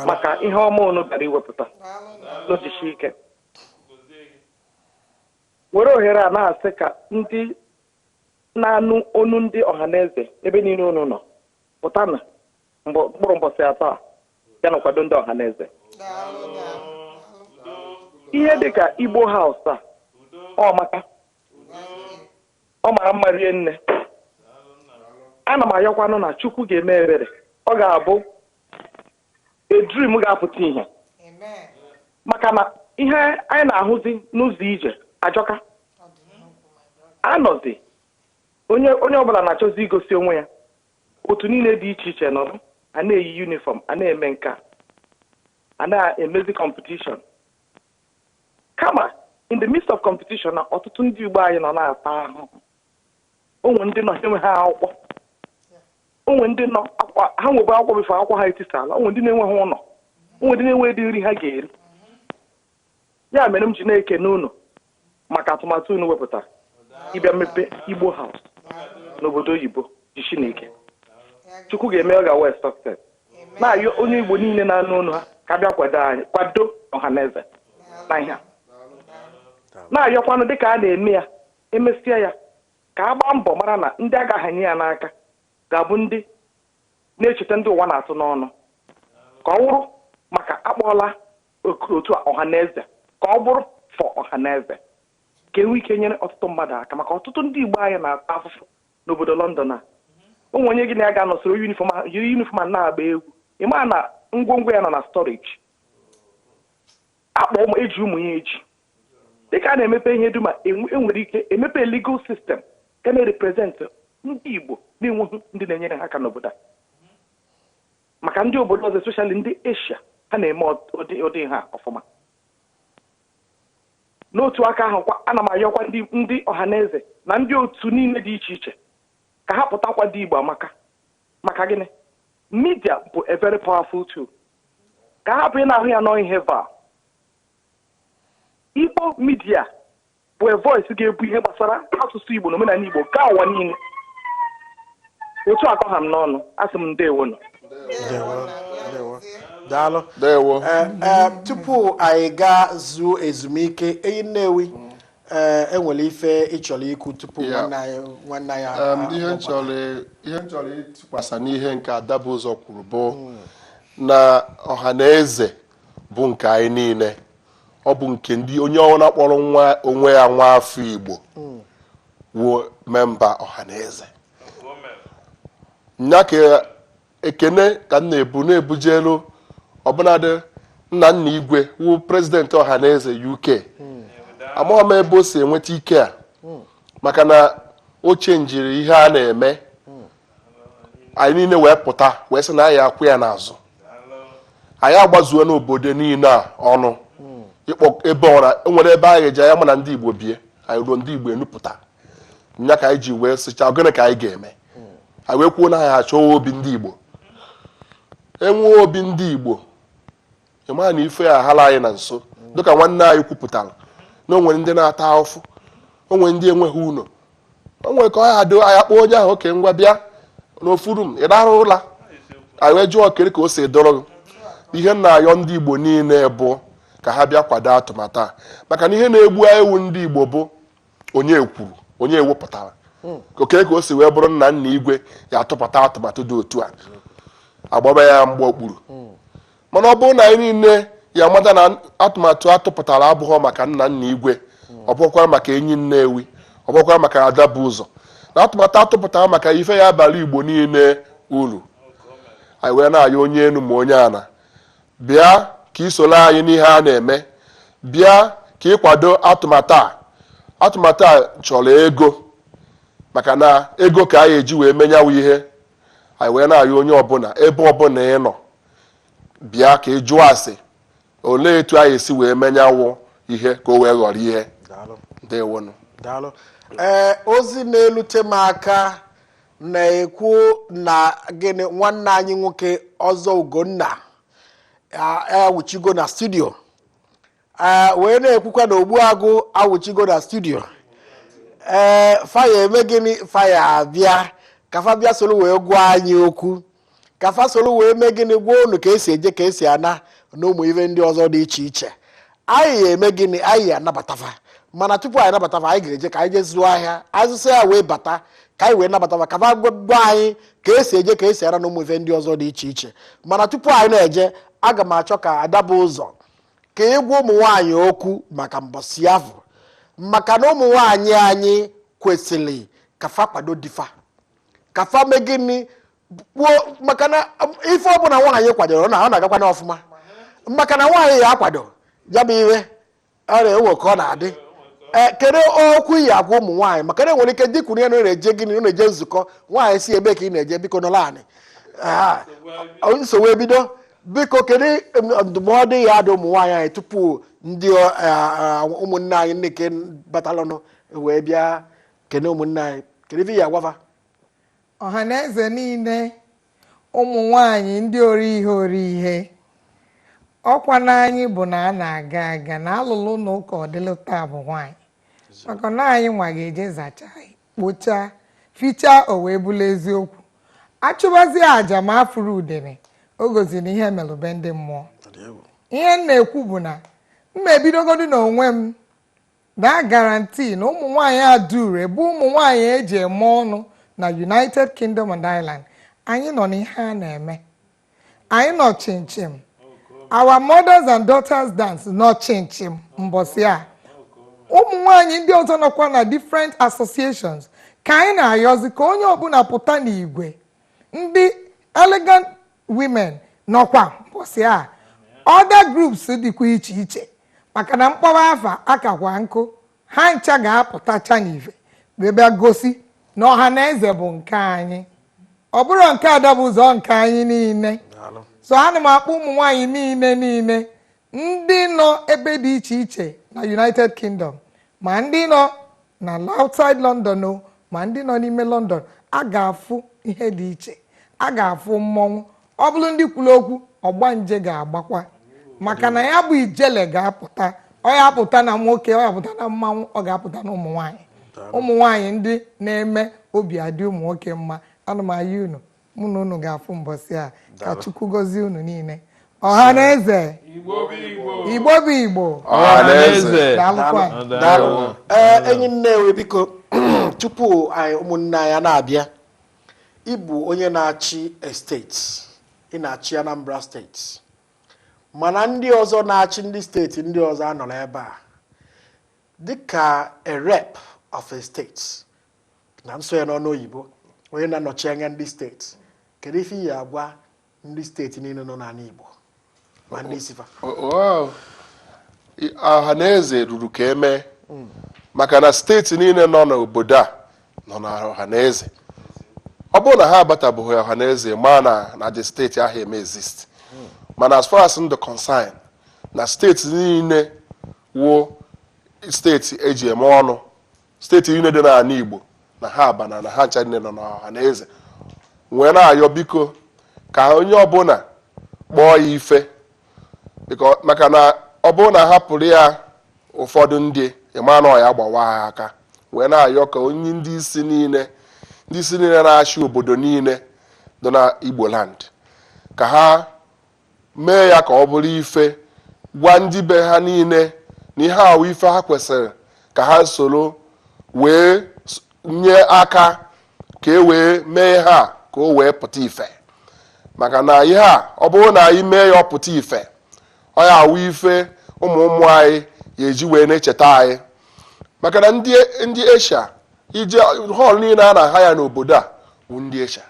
maka ihe ọma unu bịara iwepụta n'ojisi ike. Were ohere a na-asị ka ndị na-anụ onu ndị Ọhaneze ebe niile unu nọ pụta na mkpụrụ mbọsị 3 a bịa na kwado ndị Ọhaneze. Ihe dịka Igbo House a, ọ maka ọ mara mma rie nne. Ana m ayọkwanụ na Chukwu ga-eme ebere, ọ ga-abụ a dream ga-apụta ihe, maka na ihe anyị na-ahụzi n'ụzọ ije ajọka. Anọzi onye onye ọbụla na-achọzi igosi onwe ya. Otu niile dị iche iche nọrọ a na-eyi uniform, a na-eme nka, a na-emezi competition. Kama in the midst of competition na ọtụtụ ndị Igbo anyị nọ na-ata ahụhụ. Onwe ndị nọ enweghị akwụkwọ, onwe ndị nọ ha nwebe akwụkwọ before akwụkwọ ha etisala, onwe ndị na-enweghị ụlọ, onwe ndị na-enweghị nri ha ga-eri. Ya mere m ji na-ekene unu maka atụmatụ unu wepụtara ịbịa mepe Igbo House n'obodo oyibo. Jishi n'ike, Chukwu ga-eme ọ ga-wee success. Na-ayọ onye Igbo niile na-anụ onu ha ka bịa kwado anyị, kwado Ọhaneze na ihe a. Na-ayọkwanụ dịka a na-eme ya, emesịa ya, ka a gbaa mbọ mara na ndị agaghị enye ya n'aka ga-abụ ndị na-echeta ndị ụwa na-atụ n'ọnụ, ka ọ wụrụ maka akpọọla otu a Ọhaneze, ka ọ bụrụ for Ọhaneze, ka enwe ike nyere ọtụtụ mmadụ aka, maka ọtụtụ ndị Igbo anyị na-ata afụfụ n'obodo London a. Onwe onye gị na ya ga-anọsoro uniform, yiri uniform a na-agba egwu, ịma na ngwongwo ya nọ na storage, akpọ ụmụ eji ụmụ ya eji. Dịka a na-emepe ihe dum a, enwere ike emepe legal system ka na-represent ndị Igbo na-enweghị ndị na-enyere ha aka n'obodo a. Maka ndị obodo ọzọ, especially ndị Asia, ha na-eme ụdị ụdị ha ọfụma. N'otu aka ahụ kwa, ana m ayọkwa ndị Ọhaneze na ndị otu niile dị iche iche ka ha pụta kwado Igbo amaka. Maka gịnị? Media bụ a very powerful tool. Ka ha hapụ ị na-ahụ ya n'ihe va Igbo media bụ a voice ga-ebu ihe gbasara asụsụ Igbo na omenala Igbo gaa ụwa niile. Otu akọ ha m n'ọnụ, asị m ndewonụ. Ndewo, ndewo. Daalụ. Ndewo. Tupu anyị gaa zuo ezumike, enyi Nnewi, enwere ife ị chọrọ ikwu tupu nwanne anyị Ihe m chọrọ ịtụkwasị n'ihe nke Adabụzọ kwuru bụ na ọha na eze bụ nke anyị niile. Ọ bụ nke ndị onye ọbụla kpọrọ nwa onwe ya nwa afọ Igbo wuo member ọha na eze nya. Ka ekene ka m na-ebu na-ebujelu ọbụnadị nna nna Igwe wu president ọha na eze UK. Amaghị m ebe o si enweta ike a, maka na o chenjiri ihe a na-eme. Anyị niile wee pụta wee sị na anyị akwụ ya n'azụ. Anyị agbazuo n'obodo niile a ọnụ ịkpọ ebe ọra enwere ebe anyị ga-eji anya ma na ndị Igbo bie anyị ruo, ndị Igbo enupụta nya. Ka anyị ji wee sịcha, gịnị ka anyị ga-eme? Anyị wee kwuo na anyị achọwa obi ndị Igbo. Enwee obi ndị Igbo, ịma na ife ya ahala anyị na nso. Dịka nwanne anyị kwupụtara na o nwere ndị na-ata ahụfụ, o nwere ndị enweghị ụlọ, o nwere ka ọ ya adị, anyị akpọ onye ahụ oke ngwa bịa. N'ofu room ị rahụ ụla, anyị wee jụọ kere ka o si dọrọ gị. Ihe m na-ayọ ndị Igbo niile bụ ka ha bịa kwado atụmatụ a, maka na ihe na-egbu ewu ndị Igbo bụ onye kwuru, onye ewepụtara oke ka o si wee bụrụ nna nna igwe ya atụpụta atụmatụ dị otu a, agbaba ya mgbe okpuru. Mana ọ bụrụ na anyị niile ya amata na atụmatụ atụpụtara abụghị maka nna nna igwe, ọ bụghịkwa maka enyi Nnewi, ọ bụghịkwa maka ada bụ ụzọ, na atụmatụ atụpụtara maka ife ya abalị Igbo niile uru, anyị wee na-ayọ onye enu ma onye ana, bịa ka ị soro anyị n'ihe a na-eme, bịa ka ị kwado atụmatụ a. Atụmatụ a chọrọ ego, maka na ego ka anyị eji wee menyawa ihe. Anyị wee na-ayọ onye ọbụla, ebe ọbụla ị nọ, bịa ka ị jụọ ase olee etu anyị esi wee menyawụ ihe ka o wee ghọrọ ihe. Ndewonụ. Daalụ. Ee, ozi na-elute m aka na-ekwu na gịnị, nwanne anyị nwoke ọzọ Ugonna awụchigo na studio, wee na-ekwukwa na Ogbuagụ awụchigo na studio. Ee, faya eme gịnị, faya abịa ka fa bịa soro wee gwa anyị okwu, ka fa soro wee mee gịnị, gwa unu ka esi eje, ka esi ana na ụmụ ife ndị ọzọ dị iche iche. Anyị eme gịnị, anyị anabatafa. Mana tupu anyị anabatafa, anyị ga-eje ka anyị jee zụọ ahịa, azụsị ya wee bata ka anyị wee nabatafa, ka fa gwa anyị ka esi eje, ka esi ara na ụmụ ife ndị ọzọ dị iche iche. Mana tupu anyị na-eje, aga m achọ ka adaba ụzọ ka ịgwa ụmụ nwaanyị okwu maka mbọsị afọ, maka na ụmụ nwaanyị anyị kwesịrị ka fa kwado difa, ka fa mee gịnị, kwuo, maka na ife ọbụla nwaanyị kwadoro na ọ na-agakwa n'ọfụma, maka na nwaanyị ya akwado ya bụ iwe ọ na-ewe ka ọ na-adị. Ee, kedu okwu iyi agwa ụmụ nwaanyị? Maka na enwere ike dịkwuru ya na ọ na-eje gịnị, ọ na-eje nzukọ, nwaanyị si ebe ka ị na-eje, biko nọrọ anị, nsogbu ebido. Biko, kedu ndụmọdụ ya dị ụmụ nwaanyị anyị tupu ndị ụmụnne anyị ndị nke batalụnụ wee bịa kene ụmụnne anyị? Kedu ife ya agwafa? Ọha na eze niile, ụmụ nwanyị ndị ori ihe ori ihe ọkwa n'anyị bụ na a na-aga aga na alụlụ na ụka ọdịlụ taa bụ nwanyị, maka na anyị nwa ga-eje zachaa, kpochaa, fichaa, o wee bụrụ eziokwu. Achụbazie àjà ma afụrụ udene, o goziri na ihe melụbe ndị mmụọ. Ihe m na-ekwu bụ na m ebidogodu n'onwe m na guarantee na ụmụ nwanyị adure bụ ụmụ nwanyị eji eme ọnụ na United Kingdom and Ireland. Anyị nọ n'ihe a na-eme, anyị nọ chimchim. Our mothers and daughters dance nọ chimchim mbọsị a. Ụmụ nwanyị ndị ọzọ nọkwa na different associations ka anyị na-ayọzi ka onye ọbụla pụta n'igwe. Ndị elegant women nọkwa mbọsị a, other groups dịkwa iche iche, maka na mkpọrọ afa akakwa nkụ, ha ncha ga-apụtacha n'ife wee bịa gosi na ọha na eze bụ nke anyị. Ọ bụrụ nke ada bụ ụzọ nke anyị niile. So ana m akpọ ụmụ nwanyị niile niile ndị nọ ebe dị iche iche na United Kingdom, ma ndị nọ na outside London o, ma ndị nọ n'ime London, a ga-afụ ihe dị iche, a ga-afụ mmọnwụ. Ọ bụrụ ndị kwuru okwu, ọgbanje ga-agbakwa, maka na ya bụ ijele ga-apụta. Ọ ya apụta na nwoke, ọ ya apụta na mmanwụ, ọ ga-apụta na ụmụ nwanyị, ụmụ nwanyị ndị na-eme obi adị ụmụ nwoke mma. Ana m ayọ unu, mụ na unu ga-afụ mbọsị a. Ka Chukwu gọzie unu niile. Ọha na eze, Igbo bụ Igbo. Ọha na eze. Daalụkwa. Daalụ. Ee, enyi Nnewi, biko, tupu anyị ụmụnne anyị na-abịa, ịbụ onye na-achị steeti, ị na-achị Anambra Steeti, mana ndị ọzọ na-achị ndị steeti ndị ọzọ anọrọ ebe a dịka a rep of a state na nso ya n'ọnụ oyibo, onye na-anọchi anya ndị steeti. Kedu ife iyi agwa ndị steeti niile nọ n'ala Igbo ma ndị isi fa? Wow. Ọha na eze ruru ka emee, maka na steeti niile nọ n'obodo a nọ na ọha na eze. Ọ bụrụ na ha abatabụghị ọha na eze, ma na the steeti ahụ eme exist. Mana as far as ndụ concern, na steeti niile wụ steeti eji eme ọnụ, steeti niile dị n'ala Igbo na ha abana na ha ncha niile nọ n'ọha na eze, wee na-ayọ, biko, ka onye ọbụla kpọọ ya ife, maka na ọ bụrụ na hapụrụ ya ụfọdụ ndị ịma na ọ ya gbawa ha aka. Wee na-ayọ ka onye ndị isi niile Ndị isi niile na-achị obodo niile dị na Igbo land ka ha mee ya ka ọ bụrụ ife gwa ndị be ha niile na ihe ahụ ife ha kwesịrị ka ha soro wee nye aka ka e wee mee ha ka o wee pụta ife. Maka na ihe a, ọ bụrụ na anyị mee ya ọ pụta ife, ọ ya awụ ife ụmụ ụmụ anyị ya eji wee na-echeta anyị. Maka na ndị Asia ije hall niile a na-aha ya n'obodo a wụ ndị Asia,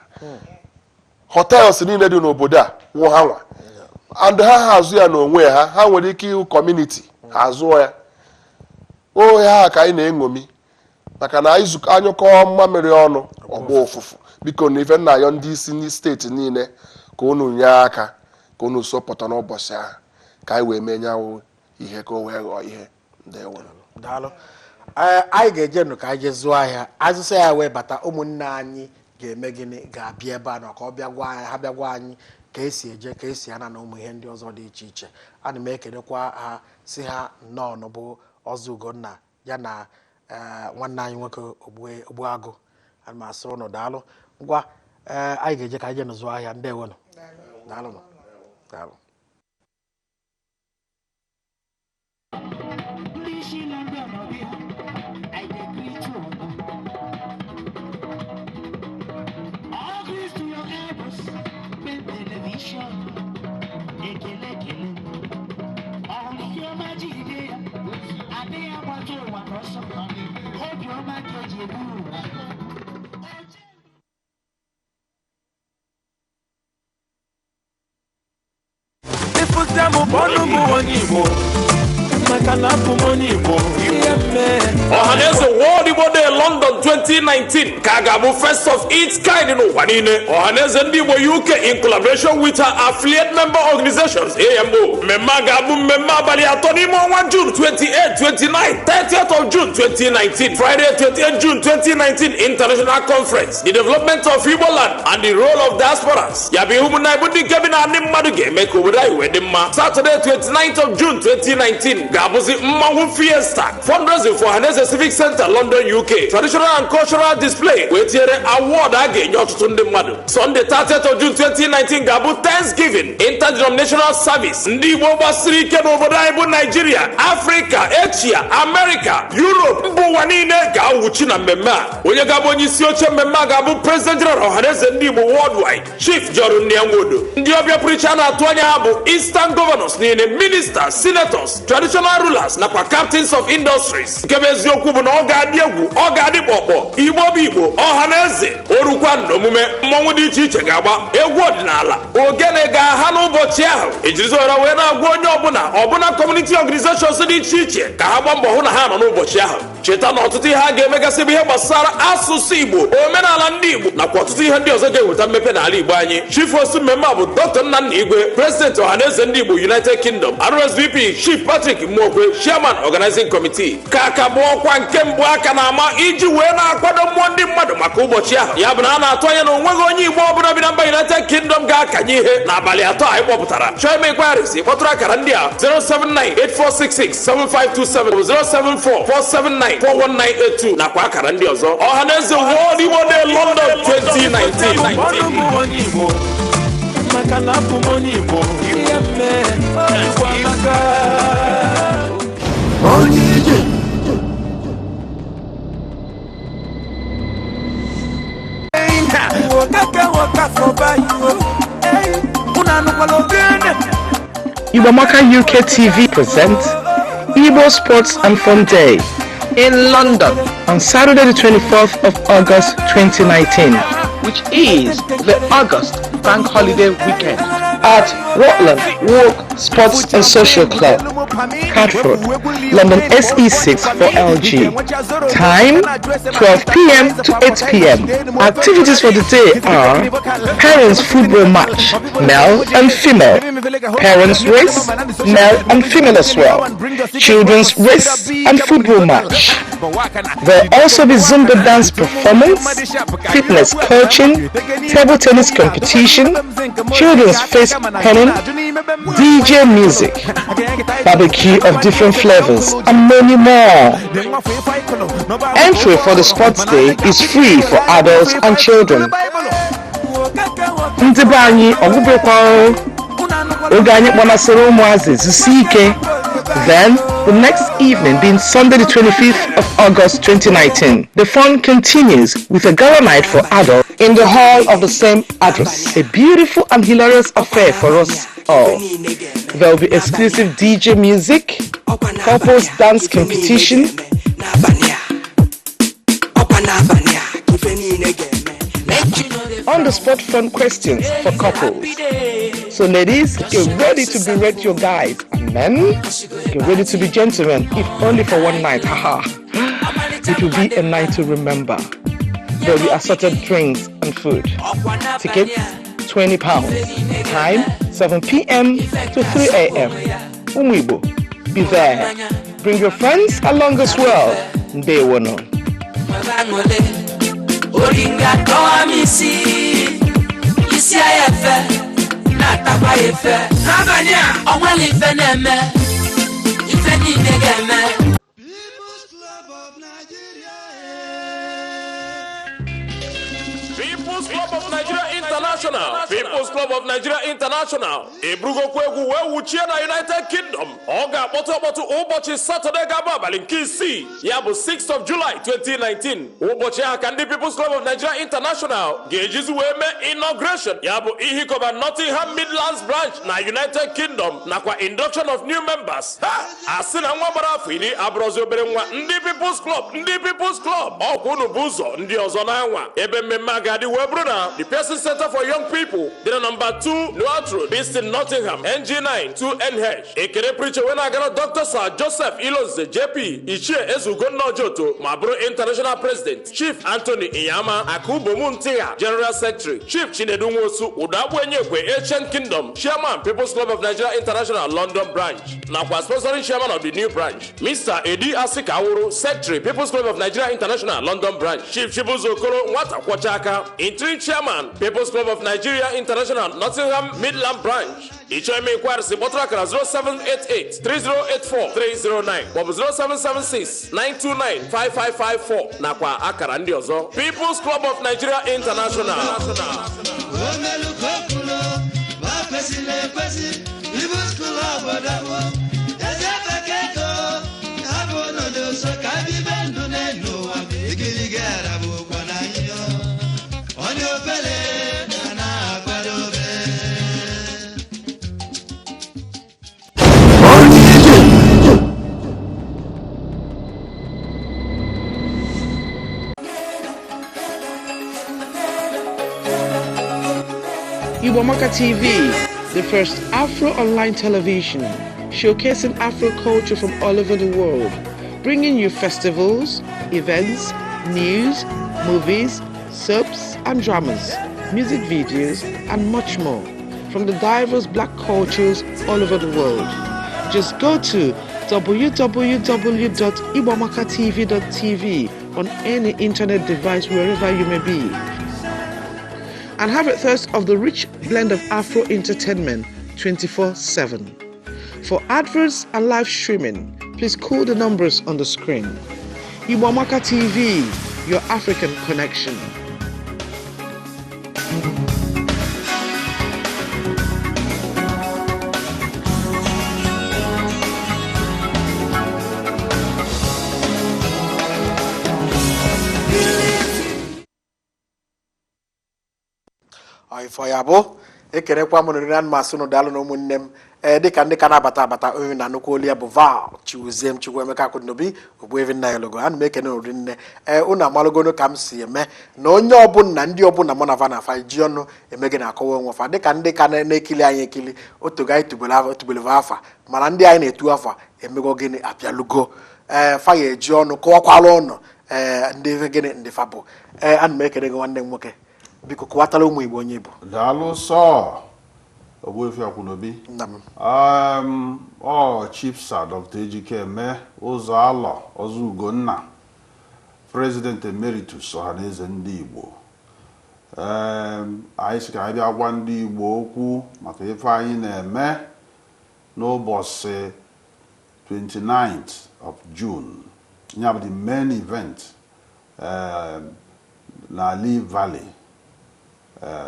hotels niile dị n'obodo a wụ ha nwa, and ha azụ ya n'onwe ha. Ha nwere ike ịhụ community ha azụọ ya ohe ha ka anyị na-eṅomi. Maka na anyị anyụkọ mmamịrị ọnụ, ọgba ụfụfụ. Biko, na ife nna ayọ ndị isi ndị steeti niile ka unu nye aka ka unu sopụta n'ụbọchị ahụ ka anyị wee mee nyanwụ ihe ka o wee ghọọ ihe. Ndewo. Daalụ. Ee, anyị ga-eje nụ ka anyị jee zụọ ahịa, azụsa ya wee bata. Ụmụnne anyị ga-eme gịnị? Ga-abịa ebe a nọ ka ọ bịa gwa anyị, ha bịa gwa anyị ka esi eje, ka esi ana na ụmụ ihe ndị ọzọ dị iche iche. Ana m ekelekwa ha, si ha nnọọ. Bụ Ọzọ Ugonna ya na nwanne anyị nwoke Ogbuagụ, ana m asị ụnụ daalụ. Ngwa, ee, anyị ga-eje ka anyị jee nụ zụọ ahịa. Ndewonụ, daalụnụ, daalụ. Ndị isi London ọbịa, I dey greet you. All greetings to your elbows, Ben Television, ekele ekele. Ọhụrụ ihe ọma ji ide ya, adịghị agbata ụwa n'ọsọ, obiọma ka eji ebu ụwa. Ịfụta m bụ ọnụ bụ onye Igbo, maka na abụ m onye Igbo ihe mee. Ọhaneze World Igbo Day London 2019 ka a ga-abụ first of its kind n'ụwa niile. Ọhaneze ndị Igbo UK in collaboration with her affiliate member organizations, AMO. Mmemme a ga-abụ mmemme abalị 3 n'ime ọnwa June, 28, 29, 30th of June 2019. Friday 28 June 2019, International Conference, the development of Igbo land and the role of diasporas. Ya bụ ihe ụmụnna bụ ndị nke bi na ndị mmadụ ga-eme ka obodo anyị wee dị mma. Saturday 29th of June 2019 ga-abụzi mmanwụ fiesta, fundraising for Ọhaneze Civic Center, London, UK, traditional and cultural display, wee tinyere award a ga-enye ọtụtụ ndị mmadụ. Sunday 30th of June 2019 ga-abụ Thanksgiving interdenominational service. Ndị Igbo gbasiri ike n'obodo anyị bụ Naijiria, Afrịka, Asia, Amerịka, Europe, mba ụwa niile ga-awụchi na mmemme a. Onye ga-abụ onye isi oche mmemme a ga-abụ President General Ọhaneze ndị Igbo Worldwide, Chief John Nwodo. Ndị ọbịa pụrụ iche a na-atụ anya ha bụ Eastern Governors niile, ministers, senators, traditional rulers nakwa captains of industries. Nke bụ eziokwu bụ na ọ ga-adị egwu, ọ ga-adị kpọkpọ. Igbo bụ Igbo, ọha na eze orukwa na omume mmọnwụ dị iche iche ga-agba egwu ọdịnala, ogene ga-aha n'ụbọchị ahụ. Ejirizi ohere wee na-agwa onye ọbụla ọbụla, community organizations dị iche iche, ka ha gbaa mbọ hụ na ha nọ n'ụbọchị ahụ. Cheta na ọtụtụ ihe a ga-emegasị bụ ihe gbasara asụsụ Igbo, omenala ndị Igbo nakwa ọtụtụ ihe ndị ọzọ ga-eweta mmepe n'ala Igbo anyị. Chief host mmemme a bụ Dr. Nnanna Igwe, President Ọhaneze ndị Igbo United Kingdom. RSVP Chief Patrick Mmokwe, Chairman Organizing Committee. Ka aka bụ ọkwa nke mbụ aka na-ama iji wee na-akwado mmụọ ndị mmadụ maka ụbọchị ahụ. Ya bụ na a na-atụ anya na onweghị onye Igbo ọbụla bi na mba United Kingdom ga-akanye ihe n'abalị 3 anyị kpọpụtara. Chọọ ime inquiries, kpọtụrụ akara ndị a: 07984667527, 07447941982 nakwa akara ndị ọzọ. Ọhaneze World Igbo Day London 2019. Ọnụ bụ onye Igbo, maka na abụ m onye Igbo ihe mee. Igbo amaka. Onye ije. Wokaka woka for bayo. Una nukwala ogene. Iwamaka UK TV presents Igbo Sports and Fun Day in London on Saturday, the 24th of August 2019, which is the August Bank Holiday weekend, at Rutland Walk Sports and Social Club, Catford, London SE6 4LG. Time 12 p.m. to 8 p.m. Activities for the day are parents football match, male and female, parents race, male and female as well, children's race and football match. There will also be Zumba dance performance, fitness coaching, table tennis competition, children's face painting, DJ. DJ music, barbecue of different flavors, and many more. Entry for the sports day is free for adults and children. Ndị be anyị ọgwụbekwa oge anyị kpọnasịrị ụmụazị zusi ike. Then, the next evening, being Sunday the 25th of August 2019, the fun continues with a gala night for adults in the hall of the same address. A beautiful and hilarious affair for us all. There will be exclusive DJ music, couples dance competition, on the spot fun questions for couples. So, ladies, get ready to berate your guys, and men, get ready to be gentlemen, if only for one night. Haha. It will be a night to remember. There will be assorted drinks and food. Tickets £20. Time 7 p.m. to 3 a.m. Ụmụ Igbo, be there. Bring your friends along as well. Ndewono. Oringa tọwa m isi isi ya efe na-atakwa ya efe n'abalị a ọnwere ife na-eme ife niile ga-eme. People's Club of Nigeria International, People's Club of Nigeria International eburugokwa egwu wee wuchie na United Kingdom. Ọ ga-akpọtụ akpọtụ ụbọchị Satọde ga-abụ abalị nke isii, ya bụ 6th of July 2019. Ụbọchị ahụ ka ndị People's Club of Nigeria International ga-ejizi wee mee inauguration, ya bụ ihikọba Nottingham Midlands branch na United Kingdom, nakwa induction of new members. Ha asị na nwa gbara afọ 10 abụrụzi obere nwa. Ndị People's Club, ndị People's Club, ọkwa unu bụ ụzọ ndị ọzọ na-anwa. Ebe mmemme a ga-adị wee bụrụ na the Pearson Center for Young People dị na nọmba 2 Newark Road, Beeston, Nottingham, NG9 2NH. Ekele pụrụ wee na-agara Dr. Sir Joseph Ilonze JP, Ichie Ezugonna Ojoto ma bụrụ International President, Chief Anthony Inyama Akubomu Ntigha, General Secretary, Chief Chinedu Nwosu Udagbu Enyekwe, Ancient Kingdom, Chairman, People's Club of Nigeria International London Branch, nakwa sponsoring chairman of the new branch, Mr. Edi Asika Awuru, Secretary, People's Club of Nigeria International London Branch, Chief Chibuzo Okoro Nwata Kwọcha Aka, Interim Chairman, People's Club of Nigeria International Nottingham Midland Branch. Ịchọ ime inquiries, kpọtụrụ akara 0788 3084 309 maọbụ 0776 929 5554 nakwa akara ndị ọzọ. People's Club of Nigeria International. Iwamaka TV, the first Afro online television showcasing Afro culture from all over the world, bringing you festivals, events, news, movies, soaps and dramas, music videos, and much more from the diverse black cultures all over the world. Just go to www.iwamakatv.tv on any internet device wherever you may be and have a thirst of the rich blend of Afro entertainment 24/7. For adverts and live streaming, please call the numbers on the screen. Iwamaka TV, your African connection. Ifo ya bụ ekerekwa m nri na mmasị unu. Daalụ na ụmụnne m. Ee, dịka ndị ka na-abata abata, onye na nnukwu olu ya bụ Val Chiwuzie m Chukwuemeka Akụnobi Ogbuefi nna ya logo. Ana m ekene ori nne. Ee, unu amalụgono ka m si eme na onye ọbụla, ndị ọbụla mụ na fa na afa ji ọnụ eme gị na-akọwa onwe fa, dịka ndị ka na-ekili anyị ekili otogo anyị tubelu afa, mana ndị anyị na-etu afa emego gịnị abịalugo. Ee, fa ya eji ọnụ kọwakwala ụnụ. Ee, ndị gịnị ndị fa bụ. Ee, ana m ekene gị, nwanne m nwoke. Biko kọwatara ụmụ Igbo onye Igbo. Daalụ sọ, Ogbuefi Akwunobi. Nna m. Ọ Chief Sir Dr. Ejikeme Ụzọ Alọ Ọzọ Ugonna, President Emeritus Ọhaneze Ndị Igbo. Anyị sị ka anyị bịa gwa ndị Igbo okwu maka ife anyị na-eme. N'ụbọchị 29th of June, ya bụ the main event na Lee Valley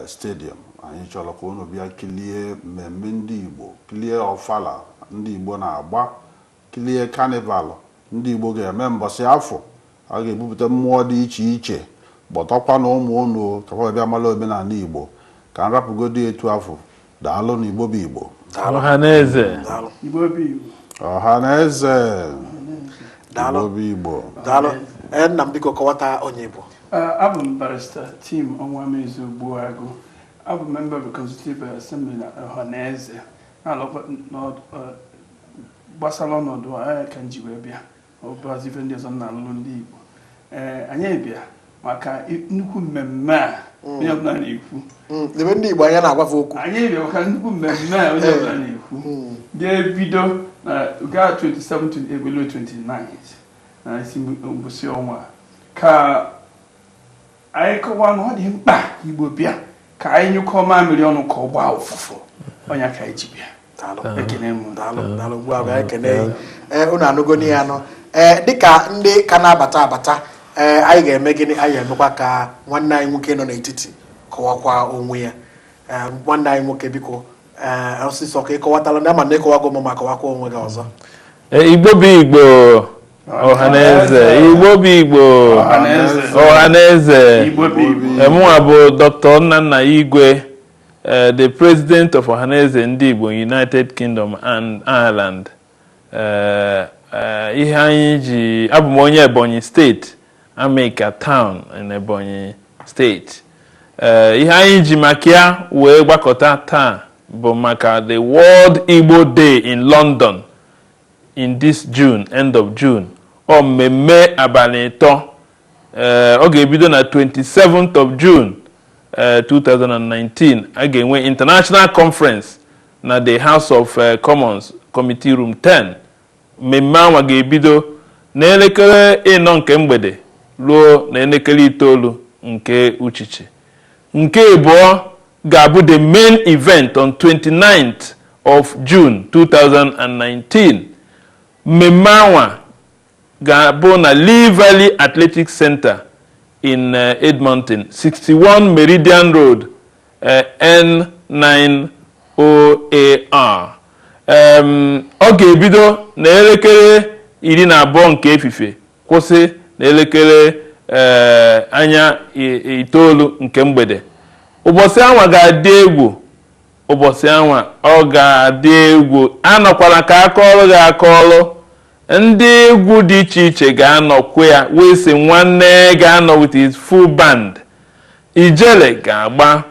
Stadium. Anyị chọrọ ka unu bịa kilie mmemme ndị Igbo, kilie ọfala ndị Igbo na-agba, kilie carnival ndị Igbo ga-eme mbọsị afọ a ga-ebupụta mmụọ dị iche iche. Kpọtakwa na ụmụ unu ka ha bịa mara omenala Igbo. Ka m rapụgodi etu afọ. Daalụ na Igbo bụ Igbo. Ọhaneze. Igbo bụ Igbo. Ọhaneze. Daalụ. Igbo bụ Igbo. Daalụ. Ee, nna m, biko kọwata onye Igbo. Abụ m Barrister Tim Onwuamaeze Ogbuagụ. Abụ m member of the Constitutive Assembly na Ọhaneze na-alọkwa gbasara ọnọdụ a ka m ji wee bịa ọbụazị ife ndị ọzọ m na-alụrụ ndị Igbo. Ee, anyị bịa maka nnukwu mmemme a onye ọbụla na-ekwu. Lebe ndị Igbo anya na-agwafe okwu. Anyị bịa maka nnukwu mmemme a onye ọbụla na-ekwu ga-ebido na gaa 27, 28 ruo 29 na isi ngwụsị ọnwa a. Ka anyị kọwaa na ọ dị mkpa ka Igbo bịa ka anyị nyụkọọ mamịrị ọnụ ka ọ gbaa ụfụfụ ọnya ka anyị ji bịa. Ekene m. Daalụ, daalụ. Ugbu a bụ anyị ekene. Ee, unu anụgo n'ihe anọ. Ee, dịka ndị ka na-abata abata, ee, anyị ga-eme gịnị? Anyị ga-emekwa ka nwanne anyị nwoke nọ n'etiti kọwakwa onwe ya. Ee, nwanne anyị nwoke, biko, ee, ọsịsọ ka ịkọwatala ndị ama na ịkọwago m, ma kọwakwa onwe gị ọzọ. Igbo bụ Igbo. Ọhaneze. Igbo bụ Igbo. Ọhaneze. Igbo bụ Igbo. Mụnwa bụ Dr. Nnanna Igwe, the president of Ọhaneze Ndị Igbo, United Kingdom and Ireland. Ihe anyị ji abụ m onye Ebonyi Steeti, Amika Town in Ebonyi Steeti. Ihe anyị ji maka ya wee gbakọta taa bụ maka the World Igbo Day in London in this June, end of June. Ọ mmemme abalị 3. Ọ ga-ebido na 27th of June 2019. A ga-enwe international conference na the House of Commons, Committee Room 10. Mmemme anwa ga-ebido n'elekere 4 nke mgbede ruo n'elekere 9 nke uchichi. Nke abụọ ga-abụ the main event on 29th of June 2019. Mmemme anwa ga-abụ na Lee Valley Athletic Center in Edmonton, 61 Meridian Road, N90AR. Ọ ga-ebido n'elekere 12 nke efife kwụsị n'elekere anya 9 nke mgbede. Ụbọchị anwa ga-adị egwu. Ụbọchị anwa ọ ga-adị egwu. Anọkwala ka akọọlụ gị akọọlụ. Ndị egwu dị iche iche ga-anọkwa ya. Wilson Nwanne ga-anọ with his full band. Ijele ga-agba.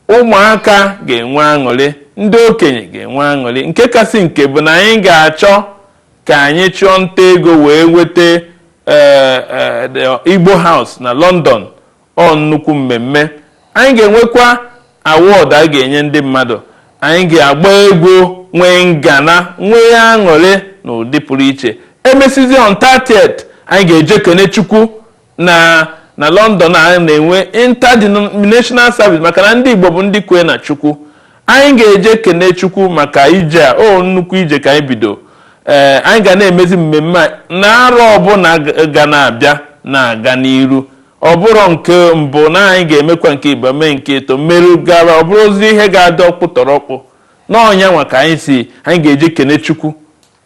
Ụmụaka ga-enwe aṅụrị, ndị okenye ga-enwe aṅụrị. Nke kasị nke bụ na anyị ga-achọ ka anyị chụọ nta ego wee nweta the Igbo House na London. Ọ nnukwu mmemme. Anyị ga-enwekwa award a ga-enye ndị mmadụ. Anyị ga-agba egwu, nwee ngana, nwee aṅụrị na ụdị pụrụ iche. Emesizi on 30th, anyị ga-eje kene Chukwu na London. A na-enwe interdenominational service maka na ndị Igbo bụ ndị kwe na Chukwu. Anyị ga-eje kene Chukwu maka ije a. O nnukwu ije ka anyị bido. Ee, anyị ga na-emezi mmemme a na arọ ọbụla ga na-abịa na-aga n'iru. Ọ bụrụ nke mbụ na anyị ga-emekwa nke Igbo, mee nke eto mmerụ gara, ọ bụrụzi ihe ga-adị ọkpụtọrọkpụ n'ọnya nwa ka anyị si anyị ga-eje kene Chukwu,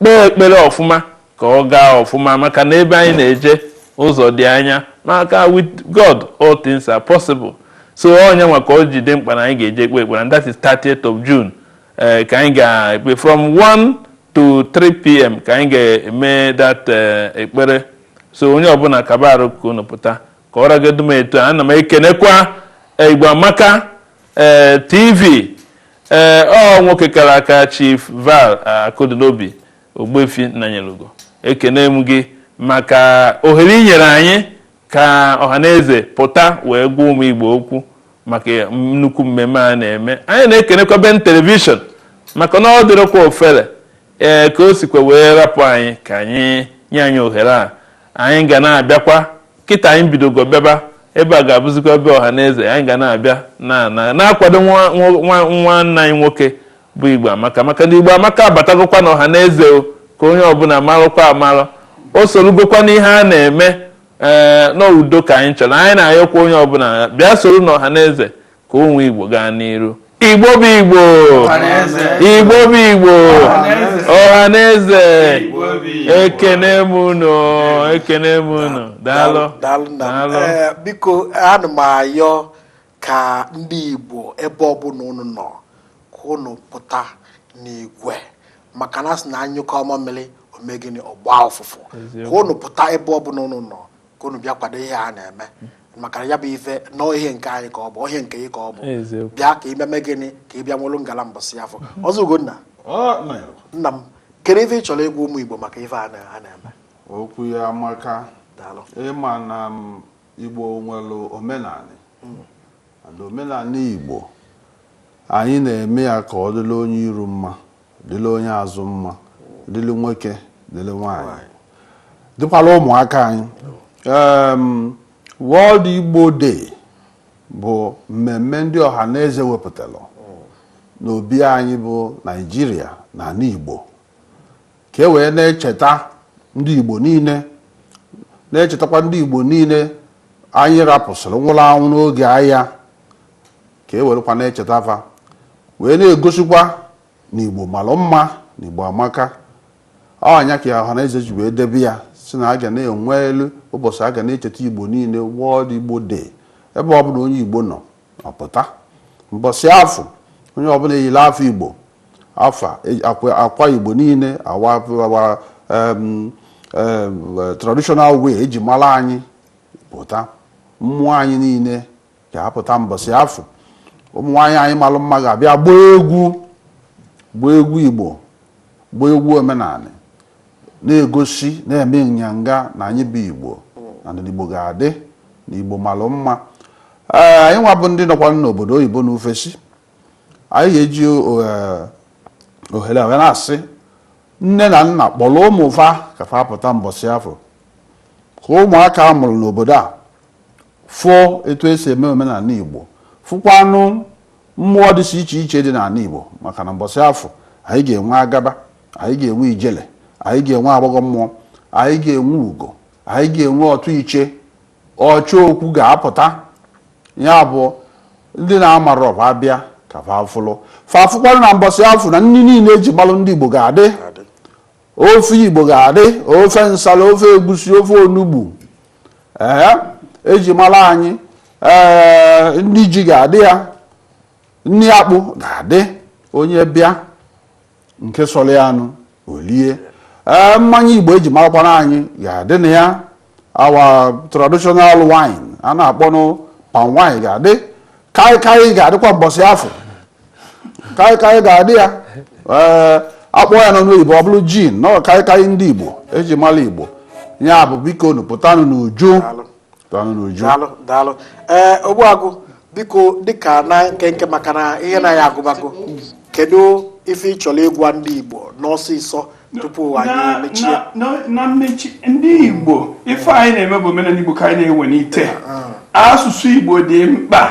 kpee ekpere ọfụma ka ọ gaa ọfụma, maka na ebe anyị na-eje ụzọ dị anya, maka with God all things are possible. So ọnya nwa ka ọ ji dị mkpa na anyị ga-eje kpe ekpere, and that is 30th of June. Ee, ka anyị ga-ekpe from 1 to 3 p.m. ka anyị ga-eme that ekpere. So onye ọbụla kaba arụ ka unu pụta ka ọ ragodu m etu a. Ana m ekenekwa Igbo Amaka TV. Ee, ọ nwoke kara aka, Chief Val Akụdịnobi Ogbuefi Nnanyelugo, ekene m gị maka ohere i nyere anyị ka ọhaneze pụta wee gwa ụmụ Igbo okwu maka nnukwu mmemme a na-eme. Anyị na-ekenekwa Ben Television maka na ọ dịrịkwa ofere. Ee, ka o sikwa wee rapụ anyị ka anyị nye anyị ohere a. Anyị ga na-abịakwa. Kịta anyị bidogo bịaba ebe a ga-abụzikwa ebe ọhaneze. Anyị ga na-abịa na na-akwado nwa nwanne anyị nwoke. Bụ Igbo Amaka, maka na Igbo Amaka abatagokwa na ọha na eze o, ka onye ọbụla marụkwa amalụ o sorugokwa n'ihe a na-eme. Ee, n'udo ka anyị chọrọ. Anyị na-ayọkwa onye ọbụla bịa soro n'ọha na eze ka ụmụ Igbo gaa n'iru. Igbo bụ Igbo, Igbo bụ Igbo, ọha na eze, ekene m unu, ekene m unu, daalụ. Daalụ, nna m. Daalụ. Ee, biko, ana m ayọ ka ndị Igbo, ebe ọbụla unu nọ, ka unu pụta n'igwe, maka na asị na anyụkọ mamịrị, ome gịnị? Ọgba ụfụfụ. Ka unu pụta ebe ọbụla unu nọ, ka unu bịa kwado ihe a na-eme, maka na ya bụ ife nọọ ihe nke anyị ka ọ bụ, ihe nke gị ka ọ bụ. Bịa ka ị bịa mee gịnị? Ka ị bịa nwelu ngala mbọsị afọ ọzọ. Ugonna, nna m, kedu ife ị chọrọ ịgwa ụmụ Igbo maka ife a na-eme? Okwu ya amaka. Daalụ. Ịma na Igbo nwere omenala, and omenala Igbo anyị na-eme ya ka ọ dịrị onye iru mma, dịrị onye azụ mma, dịrị nwoke, dịrị nwaanyị, dịkwara ụmụaka anyị. World Igbo Day bụ mmemme ndị ọha na eze wepụtara n'obi anyị bụ Naijiria na ala Igbo, ka e wee na-echeta ndị Igbo niile, na-echetakwa ndị Igbo niile anyị rapụsịrị, nwụrụ anwụ n'oge agha, ka e werekwa na-echeta fa, wee na-egosikwa na Igbo mara mma, na Igbo amaka. Ọnya ka ọha na eze ji wee debe ya, si na a ga na-enwe elu ụbọchị a ga na-echeta Igbo niile, World Igbo Day. Ebe ọbụla onye Igbo nọ, ọpụta mbọsị afọ, onye ọbụla eyiri afọ Igbo, afa akwa Igbo niile, awa traditional way eji mara anyị pụta. Mmụọ anyị niile ga-apụta mbọsị afọ. Ụmụ nwaanyị anyị malụ mma ga-abịa gbaa egwu, gbaa egwu Igbo, gbaa egwu omenala, na-egosi, na-eme nyanga na anyị bụ Igbo, na ndị Igbo ga-adị, na Igbo malụ mma. Ee, anyị nwa bụ ndị nọkwa n'obodo oyibo na ofesi, anyị ga-eji ohere a wee na-asị nne na nna kpọrọ ụmụ fa ka fa pụta mbọsị afọ, ka ụmụaka a mụrụ n'obodo a fụọ etu esi eme omenala Igbo, fụkwanụ mmụọ dịsị iche iche dị n'ala Igbo, maka na mbọsị afọ anyị ga-enwe agaba, anyị ga-enwe ijele, anyị ga-enwe agbọghọ mmụọ, anyị ga-enwe ugo, anyị ga-enwe ọtụ iche ọchọ okwu ga-apụta. Ya bụ ndị na-amarọ fa abịa ka fa fụlụ, fa fụkwanụ na mbọsị afọ na nri niile eji gbalụ ndị Igbo ga-adị, ofe Igbo ga-adị, ofe nsala, ofe egusi, ofe onugbu ee eji mara anyị, ee, ndị ji ga-adị ya, nri akpụ ga-adị. Onye bịa nke sọrọ ya anụ olie, ee, mmanya Igbo eji marakwana anyị ga-adị na ya, our traditional wine a na-akpọnụ palm wine ga-adị, kaikai ga-adịkwa mbọsị afọ, kaikai ga-adị ya. Ee, akpọ ya n'ọnụ oyibo ọ bụrụ gin nọ, kaikai ndị Igbo eji mara Igbo. Ya bụ, biko nu, pụtanụ n'uju, pụtanụ n'uju. Daalụ, daalụ. Ee, Ogbuagụ, biko, dịka na nkenke, maka na ihe na ya agụbagụ, kedu ife ị chọrọ ịgwa ndị Igbo n'ọsịsọ tupu anyị emechie? Na mmechi, ndị Igbo, ife anyị na-eme bụ omenala Igbo ka anyị na-ewelite. Asụsụ Igbo dị mkpa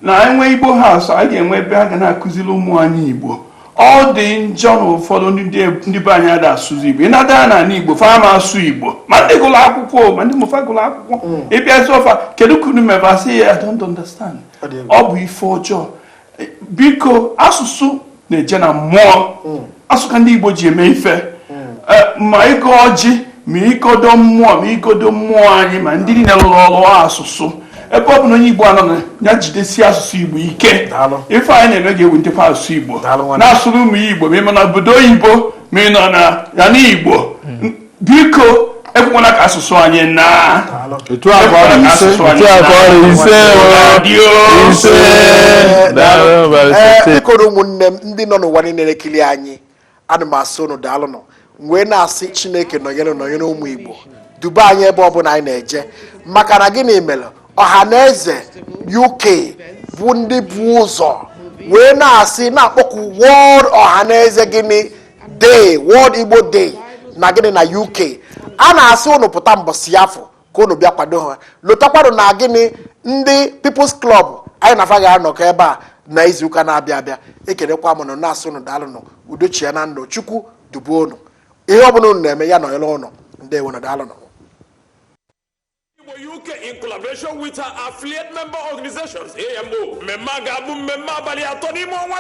na enwe Igbo House. Anyị ga-enwe ebe a ga na-akụziri ụmụ anyị Igbo. Ọ dị njọ na ụfọdụ ndị be anyị ada asụzi Igbo. Ị na-ada n'ala Igbo, fa ma asụ Igbo, ma ndị gụrụ akwụkwọ, ma ndị mụfa gụrụ akwụkwọ. Ịbịazi ọfa, kedu ka unu mebe? Asị ya, "I don't understand." Ọ bụ ife ọjọọ. Biko, asụsụ na-eje na mmụọ. Asụ ka ndị Igbo ji eme ife, ma ịgọ ọjị, ma ịgodo mmụọ, ma ịgodo mmụọ anyị, ma ndị niile rụrụ ọrụ asụsụ. Ebe ọ bụ na onye Igbo anọ na ya, jidesie asụsụ Igbo ike. Ife anyị na-eme ga-ewulitekwa asụsụ Igbo, na-asụrụ ụmụ Igbo, ma ị nọ na obodo oyibo, ma ị nọ na ya n'Igbo. Biko, ekwekwana ka asụsụ anyị na Etu a ka ọ dị, ise. Etu a ka ọ dị, ise o. Ise. Daalụ, Barrister. Ee, biko na ụmụnne m ndị nọ n'ụwa niile na-ekiri anyị, ana m asị unu daalụnụ, wee na-asị Chineke nọnyere nọnyere ụmụ Igbo, duba anyị ebe ọbụla anyị na-eje. Maka na gịnị mere ọha na eze UK bụ ndị bụ ụzọ wee na-asị, na-akpọku World ọha na eze gịnị Day, World Igbo Day na gịnị na UK, a na-asị unu pụta mbọsị afọ ka unu bịa kwado ha. Lotakwanụ na gịnị, ndị People's Club anyị na-afa ga-anọkọ ebe a. Na izuụka na-abịa abịa, ekelekwa m nụ, na-asị unu daalụnụ. Udo chia na ndụ. Chukwu dubuo unu. Ihe ọbụla unu na-eme, ya nọnyere ụnụ. Ndewo na daalụnụ. UK in collaboration with her affiliate member organizations, AMO. Mmemme a ga-abụ mmemme abalị 3 n'ime ọnwa.